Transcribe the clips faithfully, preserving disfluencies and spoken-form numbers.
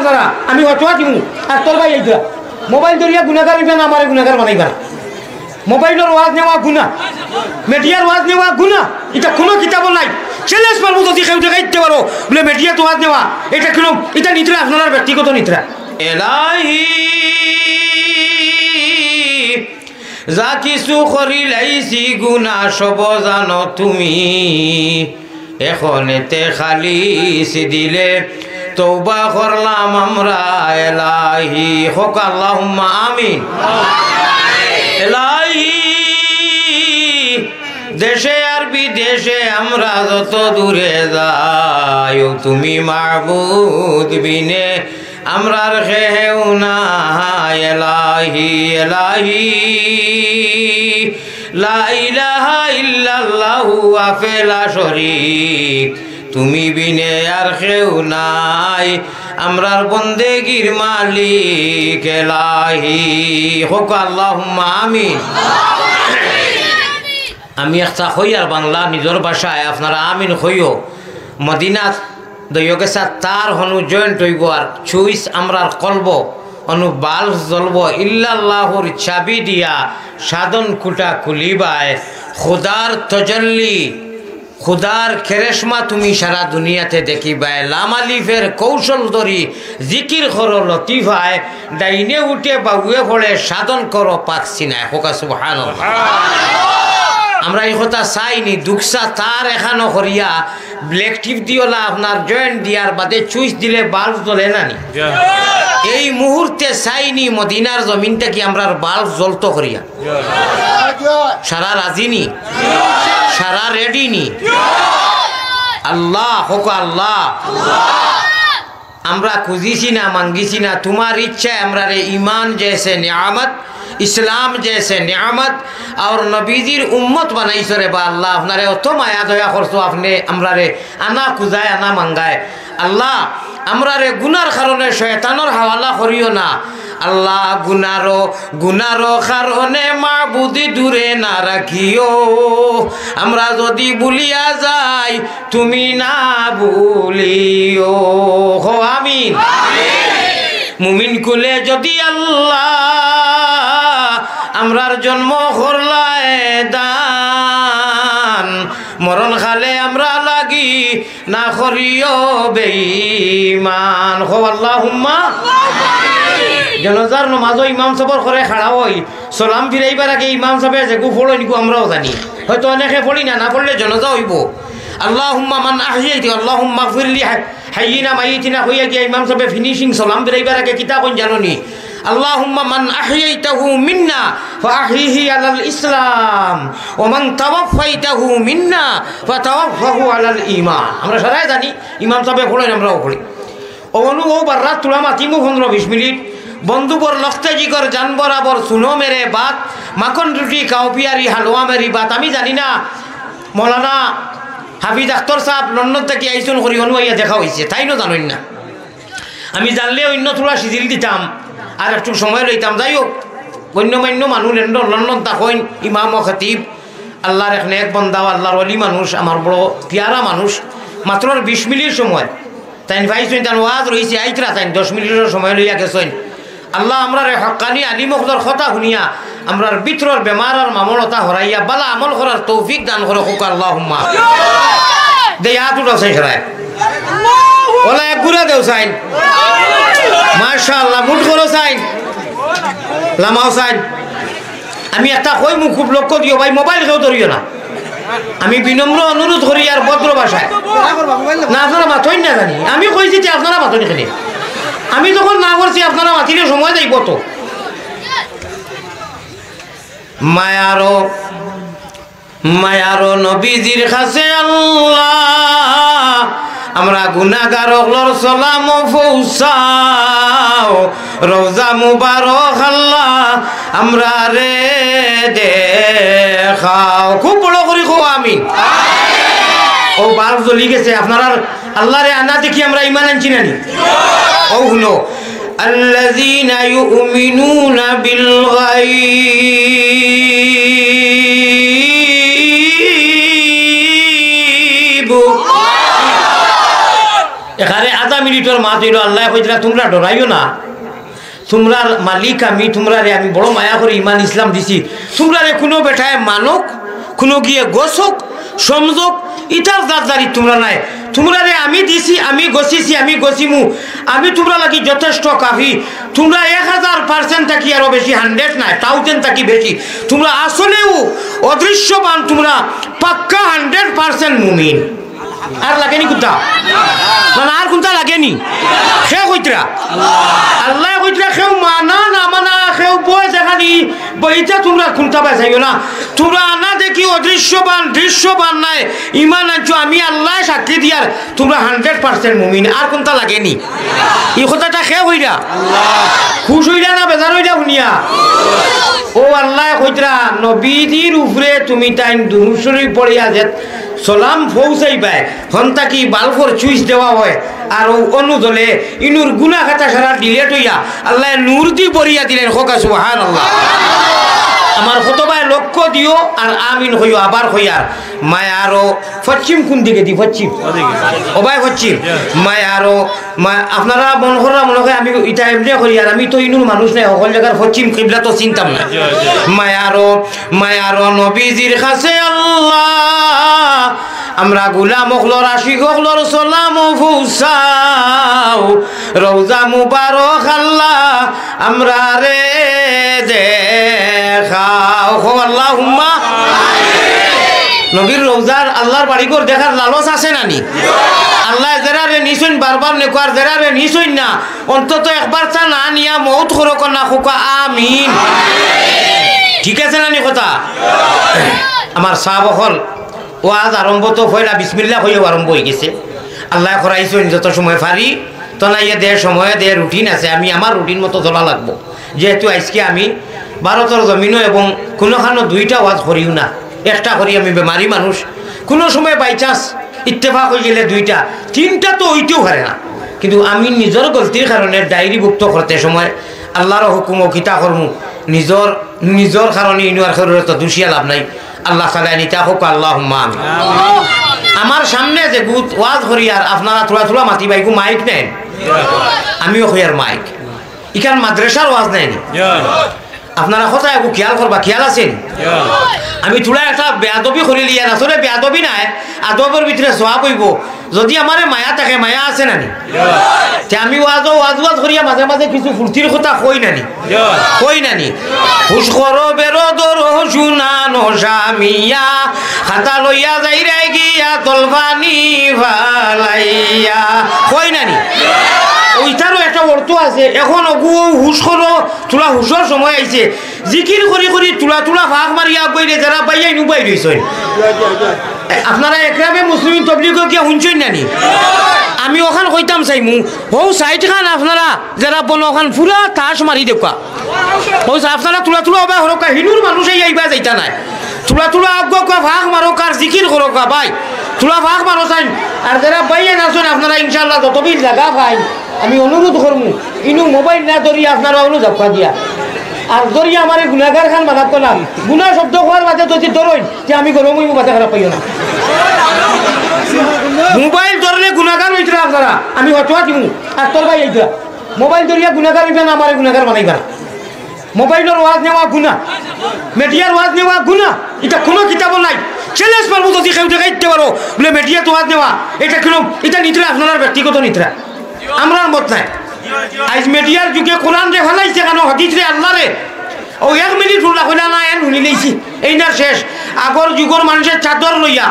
তারা, আমি ফতোয়া দিমু, আর তোর ভাই এইটা। মোবাইল ধরিয়া গুনাহগার অইবা না, আমারে গুনাহগার বানাইবা না। মোবাইলর ওয়াজ নেওয়া গুনাহ, মিডিয়ার ওয়াজ নেওয়া গুনাহ। ইটা কুনু কিতাবো নাই। চ্যালেঞ্জ মারমু যদি কেউ দেখাইতে পারো, বুলে মিডিয়াত ওয়াজ নেওয়া, ইটা কুনু, ইটা নিত্রা আপনারার ব্যক্তিগত নিত্রা। এলাহি, যা কিছু করিলাইছি গুনাহ সব জানো তুমি, এখন এতে খালিস দিলে তওবা করলাম আমরা এলাহি। কউক্কা আল্লাহুম্মা আমিন। এলাহি, দেশে আর বিদেশে আমরা যত দূরে যাই, ও তুমি মাবুদ বিনে আমরার কেউ নাই। এলাহি, এলাহি, লা ইলাহা ইল্লাল্লাহু ওয়াহদাহু লা শরীক, তুমি বিনে আর কেউ নাই, আমরার বন্দেগির মালিক এলাহি। কউক্কা আল্লাহুম্মা আমিন। আমি একটা কইয়ার বাংলা নিজর ভাষায়, আপনারা আমিন কইও। মদিনাত দৈয়গেছা তার হনু জয়েন্ট অইবো আর সুইচ আমরার কলবো, হনু বাল্ব জ্বলবো, ইল্লাল্লাহুর চাবি দিয়া সাধন কুটা খুলিবায়। খুদার তজল্লি, খুদার কেরেশমা তুমি সারা দুনিয়াতে দেখিবায়। লাম আলিফের কৌশল ধরি জিকির করো লতিফায়, ডাইনে উঠে বাউয়ে পড়ে সাধন করো পাক সিনায়। কউক্কা সুবহানাল্লাহ। আমরা ই কথা চাইনি, দুকসা তার এখানো করিয়া ব্ল্যাক টিপ দিওলা আপনার জয়েন্ট দিয়ার বাদে সুইচ দিলে বাল্ব জ্বলে না নি? এই মুহূর্তে চাইনি মদিনার জমিন থাকি আমরার বাল্ব জ্বলতো করিয়া। সারা রাজি নি? সারা রেডি নি? আল্লাহ, কউক্কা আল্লাহ। আমরা খুজিছি না, মাঙ্গিছি না, তুমার ইচ্ছায় আমরারে ইমান জেসে নিয়ামত, ইসলাম জেসে নিয়ামত, আর নবীজির উম্মত বানাইছো রে বা আল্লাহ, আপনারে অত মায়া দয়া করছো, আপনে আমরারে আনা খুজায়, আনা মাঙ্গায়। আল্লাহ, আমরারে গুনার কারণে শয়তানর হাওয়ালা করিও না। আল্লাহ, গুনারো, গুনারো কারণে মাবুদি দূরে না রাখিও। আমরা যদি ভুলিয়া যাই, তুমি না ভুলিও। কও আমিন। মুমিন কুলে যদি আল্লাহ আমরার জন্ম করলায় দান, মরণ কালে আমরা লাগি না করিও বেঈমান। কও আল্লাহুম্মা। জানাজার নমাজো ইমাম সাবর করে খাড়া অই, সালাম ফিরাইবার আগে ইমাম সাবে যেগু পড়ইন ইগু আমরাও জানি। হয়তো অনেকে পড়ি না, না পড়লে জানাজা অইবো। আল্লাহুম্মা মান আহইয়াইতা, আল্লাহুম্মা গফির লি হাই-, হাইয়িনা মাইয়িতিনা কইয়া গিয়া ইমাম সাবে ফিনিশিং সালাম ফিরাইবার আগে কিতা কইন জানো নি? আল্লাহুম্মা মান আহইয়াইতাহু মিন্না ফাআহইহি আলাল ইসলাম, ওয়া মান তাওয়াফফাইতাহু মিন্না ফাতাওয়াফফাহু আলাল ঈমান। আমরা সারায় জানি, ইমাম সাবে পড়ইন, আমরাও পড়ি। অউ অনু অউ বাররাত থুড়া মাতিমু পনরো বিশ মিনিট। বন্ধু বর লখতে জিগর জান বরাবর সুনো মেরে বাত, মাখন রুটি খাও পিয়ারি হালুয়া মেরি বাত। আমি জানি না, মৌলানা হাফিজ আখতর সাব লন্ডন থাকি আইছইন করি, অনু আইয়া দেখা অইছে, তাইনও জানইন না। আমি জানলে অইন্য থুড়া সিজিল দিতাম, আর একটু সময় লইতাম। যাই হোক, গণ্যমান্য মানুষ লন্ডন, লন্ডন থাকইন, ইমাম ও খতিব, আল্লার এক নেক বন্দা, আল্লার ওলি মানুষ, আমার বড় পিয়ারা মানুষ, মাত্র বিশ মিনিট সময় তাইন পাইছইন, তান ওয়াজ রইছে, আইতরা তাইন দশ মিনিটর সময় লইয়া গেছইন। আল্লাহ আমরারে হক্কানি আলিম অকলর কথা হুনিয়া আমরার ভিতরর বেমার আর মামলতা হরাইয়া বালা আমল করার তৌফিক দান করো, কউক্কা আল্লাহুম্মা। দে, হাত উঠাও চাইন সারায়। ওলা এক গুড়া দেও চাইন। মাশাআল্লাহ, মুঠ করো চাইন। লামাও চাইন। আমি একটা কইমু, খুব লক্ষ্য দিও ভাই, মোবাইল কেউ ধরিও না। আমি বিনম্র অনুরোধ করি আর ভদ্র ভাষায়। না, আপনারা মাতইন না জানি। আমি কইছি যে আপনারা মাতইন কেনে। আমি যখন না করছি, আপনারা মাতিলে সময় যাইবো তো। মায়ারো, মায়ারো নবীজির কাছে আল্লাহ, আমরা গুনাগার অকলর সালাম পৌঁছাও, রওজা মুবারক আল্লাহ, আমরারে দেখাও। খুব বড় করি কও আমিন। অউ বাল্ব জ্বলি গেছে, আপনারার আল্লারে আনা দেখি আমরা ইমান আনছি না নি? অউ হুনো, আল্লাযীনা ইউমিনুনা বিল গায়ব। এখানে আধা মিনিটর মাত অইলো, আল্লায় কইতরা, "তুমরা ডরাইও না, তুমরার মালিক আমি, তুমরারে আমি বড় মায়া করি ইমান ইসলাম দিছি, তুমরারে কুনু বেটায় মানউক, কুনুগিয়ে গছউক, সমঝউক, ইতার দারদারি তুমরা নায়। তুমরারে আমি দিছি, আমি গছিছি, আমি গছিমু, আমি তুমরার লাগি যথেষ্ট কাফি। তুমরা এক হাজার পার্সেন্ট থাকি আরো বেশি, হান্ড্রেড নায়, থাউজেন্ড থাকি বেশি। তুমরা আসলেউ অদৃশ্যবান, তুমরা পাক্কা হান্ড্রেড পার্সেন্ট মুমিন।" আর লাগেনি কুনতা? না, না, আর কুনতা লাগেনি? কে কইতরা? আল্লায় কইতরা, কেউ মানা না মানা, কেউ বয় যেখানি বইতা, তুমরা কুনতা বায় চাইও না। তুমরা আনা দেখি অদৃশ্যবান, দৃশ্যবান নায়, ইমান আনছো, আমি আল্লায় সাক্ষী দিয়ার, তুমরা হান্ড্রেড পার্সেন্ট মুমিন, আর কুনতা লাগেনি? ই কথাটা কে কইরা? খুশ অইরা না বেজার অইরা হুনিয়া? অউ আল্লায় কইতরা, নবীজির উপরে তুমি তাইন দুরূদ শরীফ পড়িয়া যে সালাম পৌঁছাইবায়, হন থাকি বাল্বর সুইচ দেওয়া অয়, আর অউ অণু জ্বলে, ইনুর গুনা খাতা সারা ডিলেট অইয়া আল্লায় নূর দি ভরিয়া দিলাইন। কউক্কা সুবহানাল্লাহ। আমার খুতবায় লক্ষ্য দিও আর আমিন কইও, আবার কইয়ার। মায়ারও পশ্চিম কুন দিকেদি? পশ্চিম। ও ভাই, পশ্চিম। মায়ারও মা-, আপনারা মনো কররা মনো কয় আমি ইতা এমনে করি, আর আমি তো ইনুর মানুষ নায়, হকল জাগার পশ্চিম কিবলা তো চিনতাম না। মায়ারও, মায়ারও নবীজির কাছে আল্লাহ, আমরা গোলাম অকলর, আশিক অকলর সালাম পৌঁছাও, রওজা মুবারক আল্লাহ আমরারে দেখাও। কও আল্লাহুম্মা। নবীর রওজার, আল্লাহর বাড়িঘর দেখার লালস আছে না নি? আল্লায় যেরারে নিছইন বারবার নেউক্কা, আর যেরারে নিছইন না, অন্তত একবার তা না নিয়া মউত করউক্কা না, কউক্কা আমিন। ঠিক আছে না নি কথা? আমার সাব অকল, ওয়াজ আরম্ভ তো পয়লা বিসমিল্লাহ কইয়াউ আরম্ভ অইগেছে। আল্লায় করাইছইন যত সময় পারি, তো না ইয়ে দে সময় দে রুটিন আছে, আমি আমার রুটিন মতো চলা লাগবো। যেহেতু আইজকে আমি ভারতর জমিনো এবং কুনুখানো দুইটা ওয়াজ করিও না, একটা করি, আমি বেমারি মানুষ, কুনু সময় by chance ইত্তেফাক অইগেলে দুইটা, তিনটা তো অইতেউ পারে না। কিন্তু আমি নিজর গলতির কারণে ডায়েরিভুক্ত করতে সময় আল্লাহর হুকুমও কিতা করমু, নিজর, নিজর কারণে ইনু আর কেউরে তো দুষিয়া লাভ নাই। আল্লাহ তাআলায় নিতা কউক্কা, আল্লাহুম্মা আমিন। আমার সামনে যেগুত ওয়াজ করিয়ার আপনারা থুড়া থুড়া মাতিবা, ইগু মাইক নায় নি? আমিও কইয়ার মাইক। ইখান মাদ্রাসার ওয়াজ নায় নি? আপনারা কথা এগু খিয়াল করবা, খিয়াল আছে নি? আমি থুড়া একটা বেয়াদবি করিলিয়ার, আসলে বেয়াদবি নায়, আদবর ভিতরে সওয়াব অইবো। যদি আমারে মায়া থাকে, মায়া আছে না নি? তে আমি ওয়াজও ওয়াজ ওয়াজ করিয়া মাঝে মাঝে কিছু ফুর্তির কথা কই না নি? কই না নি? হুশ করো বেরো ধরো শুনা নশা মিয়া, খাতা লইয়া যাইরায় গিয়া তলপানি ফালাইয়া। কই না নি? অউ ইতারও একটা অর্থ আছে। এখন অগু হুশ করো, থুড়া হুশর সময় আইছে। জিকির করি করি থুড়া থুড়া ফাঁক মারিয়া আগুয়াইলে যেরা বাইয়াইন উবাই রইছইন। আপনারা একরামে মুসলিমিন তবলিগো কিয়া হুনছইন না নি? আমি অখান কইতাম চাইমু, হউ সাইডখান আপনারা যেরা বনো অখান পুরা তাস মারি দেউক্কা। হউ সা-, আপনারা থুড়া থুড়া অবায় করউক্কা, হিনুর মানুষ আইয়া ইবায় যাইতা নায়। থুড়া থুড়া আগুয়াউক্কা, ফাঁক মারউক্কা আর জিকির করউক্কা ভাই। থুড়া ফাঁক মারো চাইন। আর যেরা বাইয়াইন আছইন আপনারা ইনশাআল্লাহ যতবিল জাগা পাইন, আমি অনুরোধ করমু, ইনু মোবাইল না ধরিয়া আপনারা অনো যাউক্কা গিয়া। আর ধরিয়া আমারে গুনাগার খান বানাউক্কা না। গুনা শব্দ কওয়ার বাদে যদি ধরইন, তে আমি গরম অইমু, মাথা খারাপ অইও না। মোবাইল ধরলে গুনাগার অইতরা আপনারা, আমি ফতোয়া দিমু। আর তোর ভাই এইটা, মোবাইল ধরিয়া গুনাগার অইবা না, আমারে গুনাগার বানাইবা না। মোবাইলর ওয়াজ নেওয়া গুনা, মিডিয়ার ওয়াজ নেওয়া গুনা, ইটা কুনু কিতাবো নাই। চ্যালেঞ্জ মারমু যদি কেউ দেখাইতে পারো, বুলে মিডিয়াত ওয়াজ নেওয়া, ইটা কুনু, ইটা নিতরা আপনারার ব্যক্তিগত নিতরা, আমরার মত নায়। আইজ মিডিয়ার যুগে কোরআনরে ফালাইছে কেনে, হাদিসরে, আল্লাহরে? অউ এক মিনিট হুনলা কইলা না, এন হুনিলাইছি, এইনার শেষ। আগর যুগর মানষে চাদর লইয়া,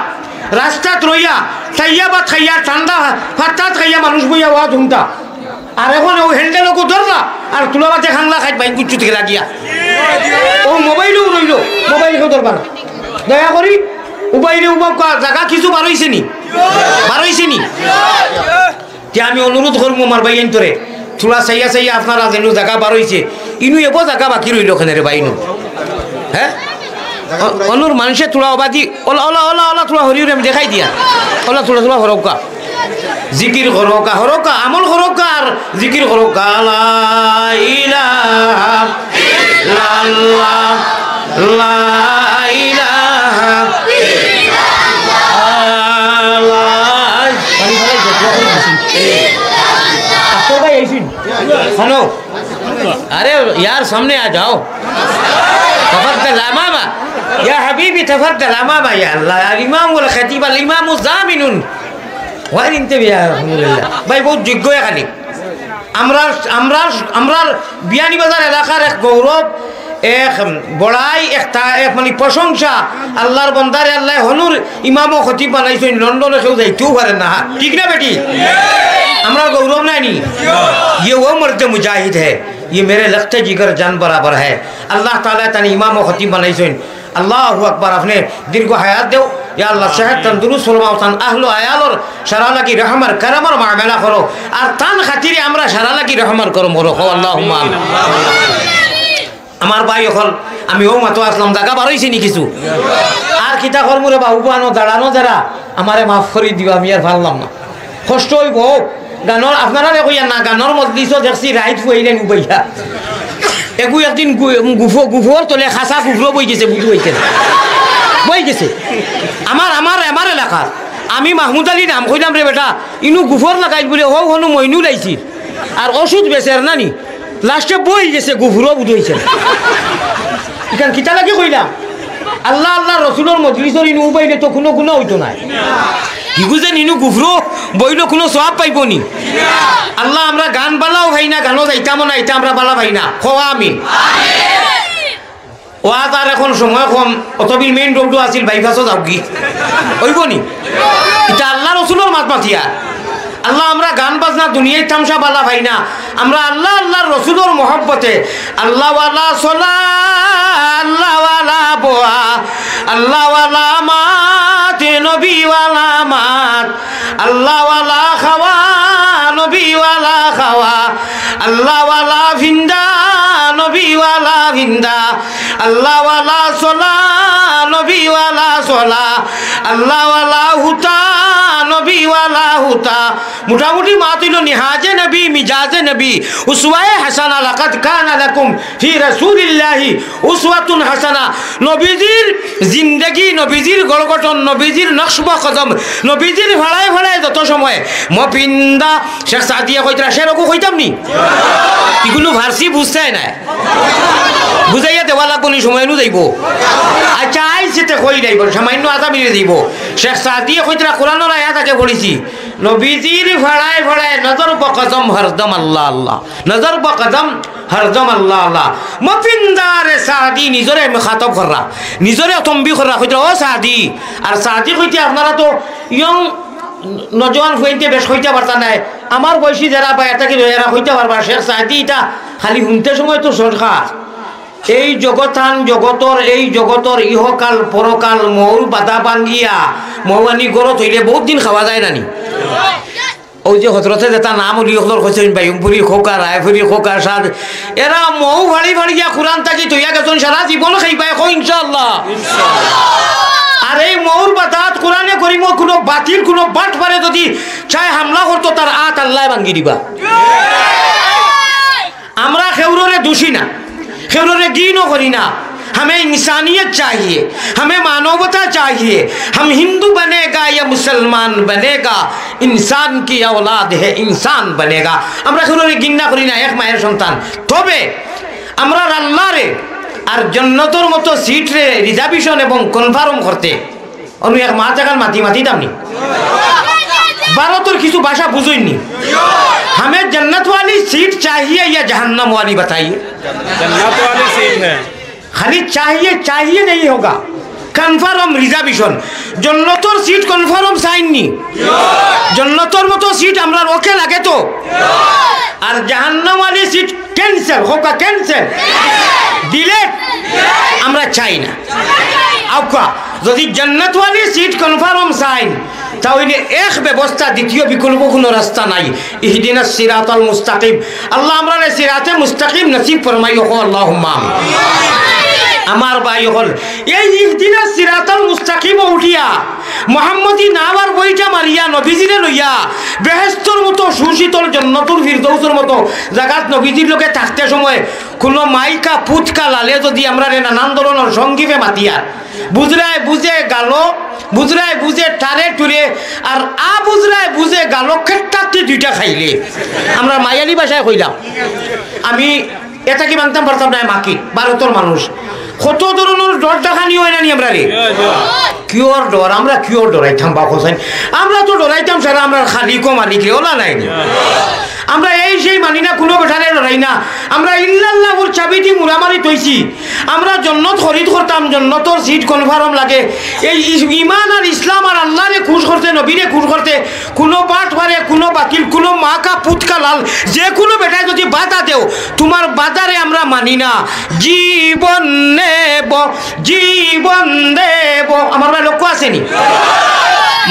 রাস্তাত রইয়া, তাইয়া ভাত খাইয়া, ঠান্ডা ভাত খাইয়া মানুষ বইয়া ওয়াজ হুনতা। আর এখন অউ হ্যান্ডেল অগু ধরলা, আর তুলা বাদে খাংলা খাইত বাইন কুচ্ছু থেকে লাগিয়া। অউ মোবাইলও রইলো, মোবাইল কেউ ধরবা না। দয়া করি, উবাইরে উবাউক্কা, জাগা কিছু বারইছে নি? বারইছে নি? তে আমি অনুরোধ করমু আমার ভাইয়াইন্তরে, থুড়া চাইয়া চাইয়া আপনারা যেনু জাগা বারইছে, ইনু এবো জাগা বাকি রইলো কেনে রে ভাই ইনু? হ্যাঁ? অ-, অনর মানষে থুড়া অবাদি, অলা, অলা, অলা, অলা, থুড়া হরিউরে আমি দেখাই দিয়া। অলা থুড়া থুড়া হরউক্কা। জিকির করউক্কা, করউক্কা, আমল করউক্কা আর জিকির করউক্কা। লা ইলাহা ইল্লাল্লাহ, লা ইলাহা ইল্লাল্লাহ। আক্তার ভাই, এই শুন। হ্যালো। আরে ইয়ার, সামনে আ যাও। تفضل أمامي. يا حبيبي تفضل أمامي. يا الله، الإمام والخطيب، الإمام الضامن. وين انت يا رسول الله؟ ভাই, বউত যোগ্য খালি। আমরা, আমরা, আমরা বিয়ানীবাজার এলাকার এক গৌরব, এক বড়াই, এক তা-, এক মানে প্রশংসা। আল্লার বন্দারে আল্লায় হনুর ইমাম ও খতিব বানাইছইন, লন্ডনে কেউ যাইতেও পারে না। ঠিক না বেটি? আমরা গৌরব নায় নি? ये वो मर्द मुजाहिद है, ये मेरे लखते जिगर जान बराबर है। আল্লাহ তাআলায় তান ইমাম ও খতিব বানাইছইন। আল্লাহু আকবার, আপনে দীর্ঘ হায়াত দেও। ইয়া আল্লাহ, সেহত তন্দুরুস্ত ফরমাও, তান আহল আয়ালর সারা লাগি রহমর করমর মামেলা করো। আর তান খাতিরে আমরা সারা লাগি রহমর করম করো। কও আল্লাহুম্মা আমিন। আমার ভাই অকল, আমি অউ মাতো আছলাম, জাগা বার অইছে নি কিছু? আর কিতা করমু রে বা, উবানো দাঁড়ানো যারা, আমারে মাফ করি দিও, আমি আর পারলাম না। কষ্ট অইবো। গানর, আপনারারে কইয়ার না, গানর মজলিসো দেখছি রাইত ফুয়াইলে নুবাইয়া। এগু একদিন গু-, গুফো-, গুফোর তলে খাসা গুফরো বই গেছে, বুঝু অইছে না। বই গেছে। আমার, আমার, আমার এলাকার। আমি মাহমুদ আলী নাম কইলাম, "রে বেটা, ইনু গুফর লাগাইল বুলে, হউ হনু মইনুল আইছিল। আর ওষুধ বেচের না নি?" লাস্টে বই গেছে, গুফরো বুঝু অইছে না। ইখান কিতা লাগি কইলাম? আল্লাহ, আল্লাহ রসুলর মজলিসর ইনু উবাইলে তো কুনু গুনা অইতো নায়। হিগু যে নিনু গুফরো বইলো কুনু সওয়াব পাইবো নি? আল্লাহ, আমরা গান বালাও পাই না, গানো যাইতামও না, ইতা আমরা বালা পাই না। কও আমিন। ওয়াজ আর এখন সময় কম, অতবির মেইন রোডও আছিল, বাইপাসও যাওগি। অইবো নি? ইতা আল্লাহ রসুলর মাত মাতিয়া। আল্লাহ, আমরা গান বাজনা দুনিয়ার তামশা বালা পাই না, আমরা আল্লাহ, আল্লাহর রসুলর মহব্বতে আল্লাহওয়ালা চলা, আল্লাহওয়ালা বওয়া, আল্লাহওয়ালা মাত, নবীওয়ালা মাত, আল্লাহওয়ালা খাওয়া, নবীওয়ালা খাওয়া, আল্লাহওয়ালা ফিন্দা, নবীওয়ালা ফিন্দা, আল্লাহওয়ালা চলা, নবীওয়ালা চলা, আল্লাহওয়ালা হুতা, নবীওয়ালা হুতা। মোটামুটি মাত অইলো নিহাজে নবী, মিজাজে নবী, উসওয়ায়ে হাসানা, লাকাদ কানা লাকুম ফি রাসূলিল্লাহি উসওয়াতুন হাসানা। নবীজির জিন্দেগি, নবীজির গড়গঠন, নবীজির নকশব কদম, নবীজির ফাড়ায় ফাড়ায় যত সময় মপিন্দা, শেখ সাদিয়ে কইতরা, শের অগু কইতাম নি? ইগুনু ফার্সি বুঝতায় নায়। বুঝাইয়া দেওয়া লাগবো নি, সময় নু যাইবো। আচ্ছা, আইছে তে কই যাইবো, সামান্য আধা মিনিট যাইবো। শেখ সাদিয়ে কইতরা, কোরআনর আয়াত আগে পড়ছি, নবীজির ফাড়ায় ফাড়ায় নজর বকদম হরদম আল্লাহ আল্লাহ, নজর বকদম হরদম আল্লাহ আল্লাহ। মপিন্দারে সাদি নিজরে মুখাতব কররা, নিজরে তম্বি কররা, কইতরা, "ও সাদি।" আর সাদি কইতে আপনারা তো ইয়ং নজওয়ান ফুয়াইন্তে বেশ কইতা পারতা নায়। আমার বয়সী যারা বা এটা কি এরা কইতা পারবা, শেখ সাদি ইটা খালি হুনতে সময় তো সরকার। এই জগতান জগতর, এই জগতর ইহকাল পরকাল মৌর বাধা ভাঙ্গিয়া মৌয়ানি গরত অইলে বউত দিন খাওয়া যায় না নি? অউ যে হজরতে যেতা নাম অলি অকলর কইছইন, বাইমপুরি খোকা, রায়পুরি খোকা, সাদ, এরা মৌ ফাড়ি ফাড়িয়া কোরআন থাকি থইয়া গেছইন, সারা জীবন খাইবায়, কও ইনশাআল্লাহ। আর এই মৌর বাতাত কোরআনে করিমো কুনু বাতিল, কুনু বাটপারে যুদি চায় হামলা করতো, তার আত আল্লায় ভাঙ্গি দিবা। আমরা কেউররে দুষি না, কেউররে ঘিনও করি না। हमें इंसानियत चाहिए, हमें मानवता चाहिए। हम हिंदू बनेगा या मुसलमान बनेगा, इंसान की औलाद है, इंसान बनेगा। আমরা কেউররে ঘিন্না করি না, এক মায়ের সন্তান। তবে আমরা আল্লাহরে আর জন্নতর মতো সিটরে reservation এবং confirm করতে অন্য এক মাত এখান মাতি মাতি দামনি। ভারতর কিছু ভাষা বুঝইনি। हमें जन्नत वाली सीट चाहिए या जहन्नम वाली बताइए। जन्नत वाली सीट है। খালি चाहिए, चाहिए नहीं होगा, confirm reservation। জন্নতর সিট confirm চাইননি। জন্নতর মতো সিট আমরার OK লাগে তো। আর জাহান্নাম ওয়ালি সিট cancel, হোকা cancel, delete, আমরা চাই না। আউকা, যদি জন্নত ওয়ালি সিট confirm চাইন, তাহলে এক ব্যবস্থা, দ্বিতীয় বিকল্প কোনো রাস্তা নাই। ইহদিনাস সিরাতাল মুস্তাকিম। আল্লাহ আমরারে সিরাতে মুস্তাকিম নসিব ফরমাইও, কও আল্লাহুম্মা আমিন। আমার ভাই অকল, এই ইহদিনাস সিরাতাল মুস্তাকিমো উঠিয়া, মোহাম্মদী নাওয়ার বইটা মারিয়া, নবীজিরে লইয়া, বেহেস্তর মতো সুশীতল জন্নতুল ফিরদৌসর মতো জাগাত নবীজির লগে থাকতে সময় কোনো মাইকা পুতকা লালে যদি আমরারে নানান ধরনর সঙ্গীতে মাতিয়ার, বুঝরায় বুঝে গালো, বুজরায় বুজে টারে টুরে, আর আ বুজরায় বুজে গালো খেট্টাত্তি দুইটা খাইলে। আমরা মায়ালি ভাষায় কইলাম, আমি এটা কি মানতাম পারতাম না, মাকি ভারতর মানুষ। কত ধরনর ডর দেখানি অয় না নি আমরারে? কিওর ডর? আমরা কিওর ডরাইতাম বা হোসেন? আমরা তো ডরাইতাম সারা আমরার খালিকো মালিকরে, ওলা নাই নি? আমরা এই সেই মানি না, কুনু বেটারে ডরাই না। আমরা ইল্লাল্লাহুর চাবিদি মুড়ামারি থইছি। আমরা জন্নত খরিদ করতাম, জন্নতর সিট কনফার্ম লাগে। এই ইস-, ইমান আর ইসলাম আর আল্লারে খুশ করতে, নবীরে খুশ করতে, কুনু বাটপারে, কুনু বাতিল, কুনু মা কা পুত কা লাল, যে কুনু বেটায় যুদি বাধা দেও, তুমার বাধারে আমরা মানি না। জীবন নেব, জীবন দেব। আমার ভাই লক্ষ্য আছে নি?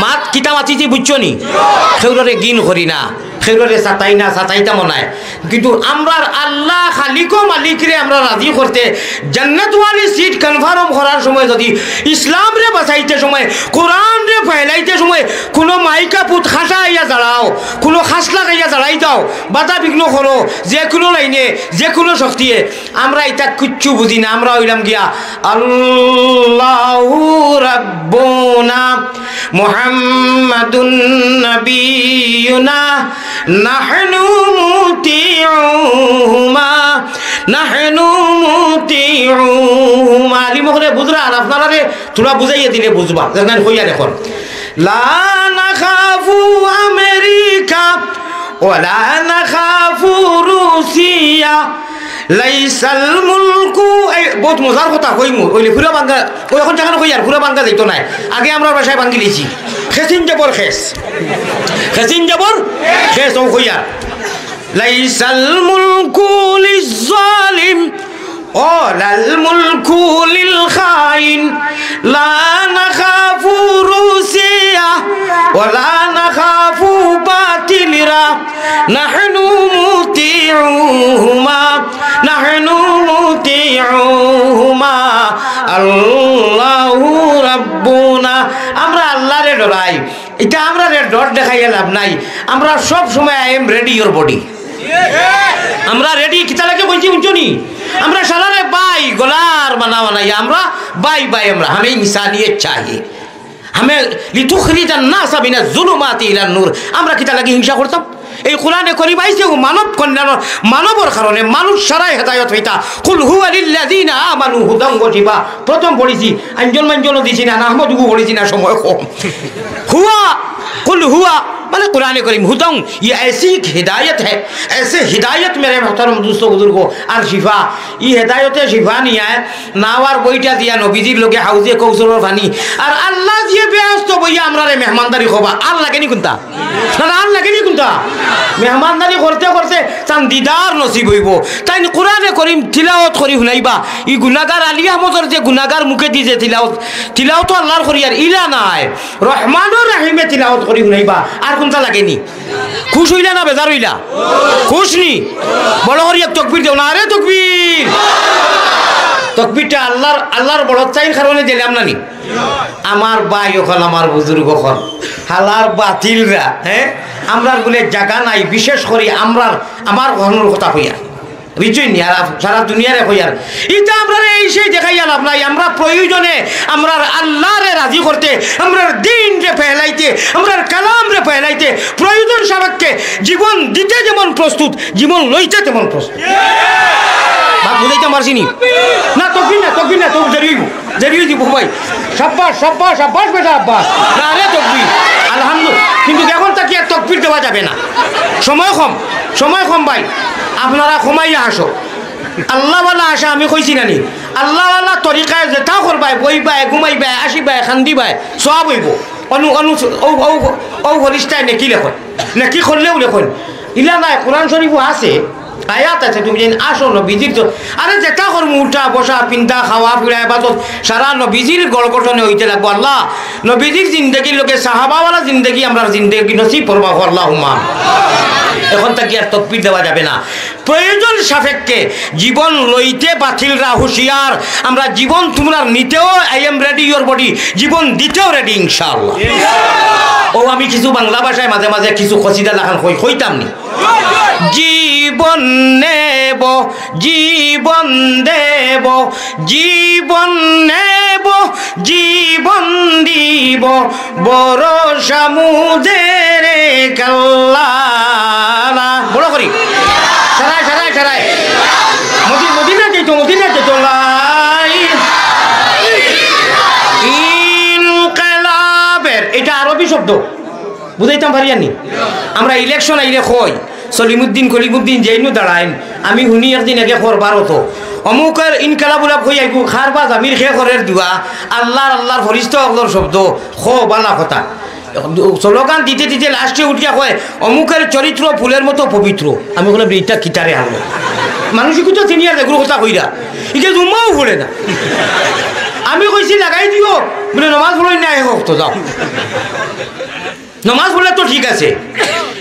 মাত কিতা মাতিছি বুঝছো নি? কেউররে ঘিন করি না, কেউররে সাতাই না, সাতাইতামও নায়। কিন্তু আমরার আল্লাহ খালিকো মালিকরে আমরা রাজি করতে, জান্নাতওয়ালি সিট কনফার্ম করার সময় যুদি ইসলামরে বাঁচাইতে সময়, কোরআনরে ফেলাইতে সময় কুনু মাইকা পুত খাসা আইয়া দাঁড়াও, কুনু খাস লাগাইয়া দাঁড়াই দাও, বাধা বিঘ্ন করো, যে কুনু লাইনে, যে কুনু শক্তিয়ে, আমরা ইতা কিচ্ছু বুঝি না। আমরা অইলাম গিয়া আল্লাহু রাব্বুনা মুহাম্মাদুন নাবিয়ুনা নাহনু মুতিউহুমা, নাহনু মুতিউহুমা। আলিম অকলে বুঝরা, আর আপনারারে থুড়া বুঝাইয়া দিলে বুঝবা। দেখবেন কইয়া দেখুন, লা নাখাফু আমেরিকা ওয়া লা নাখাফু রুসিয়া, লাইসাল মুলকু। এই বহুত মজার কথা কইমু, অইলে পুরা বাঙ্গা, অউ অখন যেখান কইয়ার পুরা বাঙ্গা যাইতো নায়। আগে আমরার ভাষায় বাঙ্গি লিছি, খেসিন জবর খেস, খেসিন জবর খেস, অউ কইয়ার। লাইসাল মুলকু লিজ-জালিম ওয়ালাল মুলকু লিল খাইন, লা নাখাফু রুসিয়া ওয়ালা নাখাফু বাতিলরা, নাহনু মুতিউহুমা, নাহনু মুতিউহুমা, আল্লাহু রাব্বুনা। আমরা আল্লারে ডরাই, ইতা আমরারে ডর দেখাইয়া লাভ নাই। আমরা সব সময় I am ready your body। আমরা রেডি, কিতা লাগে কইছি বুঝছো নি? আমরা সারারে ভাই, গলার বানা বানাইয়া আমরা ভাই ভাই, আমরা হামে ইনসানিয়ত চাহি। হামে লিতুখরিজান নাসা মিনাজ জুলুমাতি ইলান নূর। আমরা কিতা লাগি হিংসা করতাম? এই কোরআনে করিম আইছে ও মানব কল্যাণর, মানবর কারণে মানুষ সারাই হেদায়ত হইতা। কুল হুয়া লিল্লাযিনা আমানু হুদান ওয়া শিফা। প্রথম পড়ছি, আঞ্জল মাঞ্জলও দিছি না, আহমদ উগু পড়ছি না, সময় কম। হুয়া, কুল হুয়া, মানে কোরআনে করিম, হুদান, ইয়ে ऐसी एक हिदायत है, ऐसे हिदायत मेरे मोहतरम दोस्तों बुजुर्गों, আর শিফা, ই হেদায়তে শিফা নিয়া, নাওয়ার বইটা দিয়া নবীজির লগে হাউজে কৌসরর পানি। আর আল্লাহ জিয়ে বেহেস্তো বইয়া আমরারে মেহমানদারি করবা। আর লাগেনি কুনটা? না, না, আর লাগেনি কুনটা? মেহমানদারি করতে করতে তান দিদার নসিব হইবো। তাইন কোরআনে করিম তিলাওত করি হুনাইবা। ই গুনাগার আলী আহমদর যে গুনাগার মুখেদি যে তিলাওত, তিলাওত তো আল্লাহর করি আর ইলা নায়। রহমানুর রহিমে তিলাওত করি হুনাইবা। আর কুনটা লাগেনি? খুশ হইলা না বেজার হইলা? খুশ নি? বড় করি এক তকবীর দেও না। আরে তকবীর! তকবীরটা আল্লাহর, আল্লাহর বড় চাইর কারণে দিলাম না নি? আমার ভাই অকল, আমার বুজুর্গ অকল, হালার বাতিলরা, হ্যাঁ? আমরার বুলে জাগা নাই, বিশেষ করি আমরার, আমার অকলর কথা কইয়ার। বুঝছইন নি? আর আপ-, সারা দুনিয়ারে কইয়ার। ইতা আমরারে এই সেই দেখাইয়া লাভ নাই। আমরা প্রয়োজনে আমরার আল্লাহরে রাজি করতে, আমরার দ্বীনরে ফেলাইতে, আমরার কালামরে ফেলাইতে, প্রয়োজন সাপেক্ষে জীবন দিতে যেমন প্রস্তুত, জীবন লইতে তেমন প্রস্তুত। বাপ বুঝাইতাম পারছি নি? না, তকবীর না, তকবীর না, তকবীর দেরি হইব। দেরি হয়ে দিব ভাই। সাব্বাস, সাব্বাস, সাব্বাস বেটা, সাব্বাস। না রে তকবীর। আলহামদুলিল্লাহ। কিন্তু এখন তাকে আর তকবীর দেওয়া যাবে না। সময় কম, সময় কম ভাই। আপনারা কমাইয়া আসো। আল্লাহওয়ালা আসা আমি কইছি না নি? আল্লাহওয়ালা তরিকায় যেটা করবায়, বইবায়, ঘুমাইবায়, আসিবায়, খান্দিবায়, সওয়াব হইব। অনু, অনু, ও, ও, ও ফরিস্তায় নেকি লেখো। নেকি করলেও লেখো। ইলা নাই, কোরআন শরীফও আছে। আয়াত আছে, তুমি যেন আসো নবীজির তো, আরে যেটা করমু, উঠা, বসা, পিন্দা, খাওয়া, ফিরা, ইবাদত, সারা নবীজির গড় গঠনে হইতে লাগবো। আল্লাহ, নবীজির জিন্দেগির লগে সাহাবাওয়ালা জিন্দেগি, আমরার জিন্দেগি নসিব ফরমাও, আল্লাহুম্মা। এখন তাকে আর তকবীর দেওয়া যাবে না। প্রয়োজন সাপেক্ষে জীবন লইতে বাতিলরা হুঁশিয়ার, আমরা জীবন তোমরা নিতেও, I am ready your body, জীবন দিতেও রেডি ইনশাআল্লাহ। ও আমি কিছু বাংলা ভাষায় মাঝে মাঝে কিছু কসিদা লাখান কই, কইতাম নি? জীবন নে দেব, জীবন দেব, জীবন নেব, জীবন দিব, ভরসা মুদের এক আল্লাহ। বড় করি। সারাই, সারাই, সারাই। মদি-, মদিনা যাইতো, মদিনা যাইতো, লাই। ইনকিলাবের, এটা আরবি শব্দ। বুঝাইতাম পারিয়ার নি? আমরা ইলেকশন আইলে কই, সলিমুদ্দিন, কলিমুদ্দিন যেইনু দাঁড়াইন, আমি হুনি একদিন একে করবার অতো। অমুকের ইনকালাব উলাব কই আইবো, খার বা জামির খে করের দোয়া, আল্লাহর, আল্লাহর ফরিস্তা অকলর শব্দ, খো বালা কথা। স্লোগান দিতে দিতে লাস্টে উঠিয়া কয়, "অমুকের চরিত্র ফুলের মতো পবিত্র।" আমি কইলাম, "রে, ইটা কিতারে আনলো?" মানুষ ইগু তো সিনিয়র, এগুলো কথা কইরা। ইকে জুম্মাও পড়ে না। আমি কইছি, "লাগাই দিও।" বলে, "নমাজ পড়ই না, এক অক্ত যাও।" নমাজ পড়লে তো ঠিক আছে।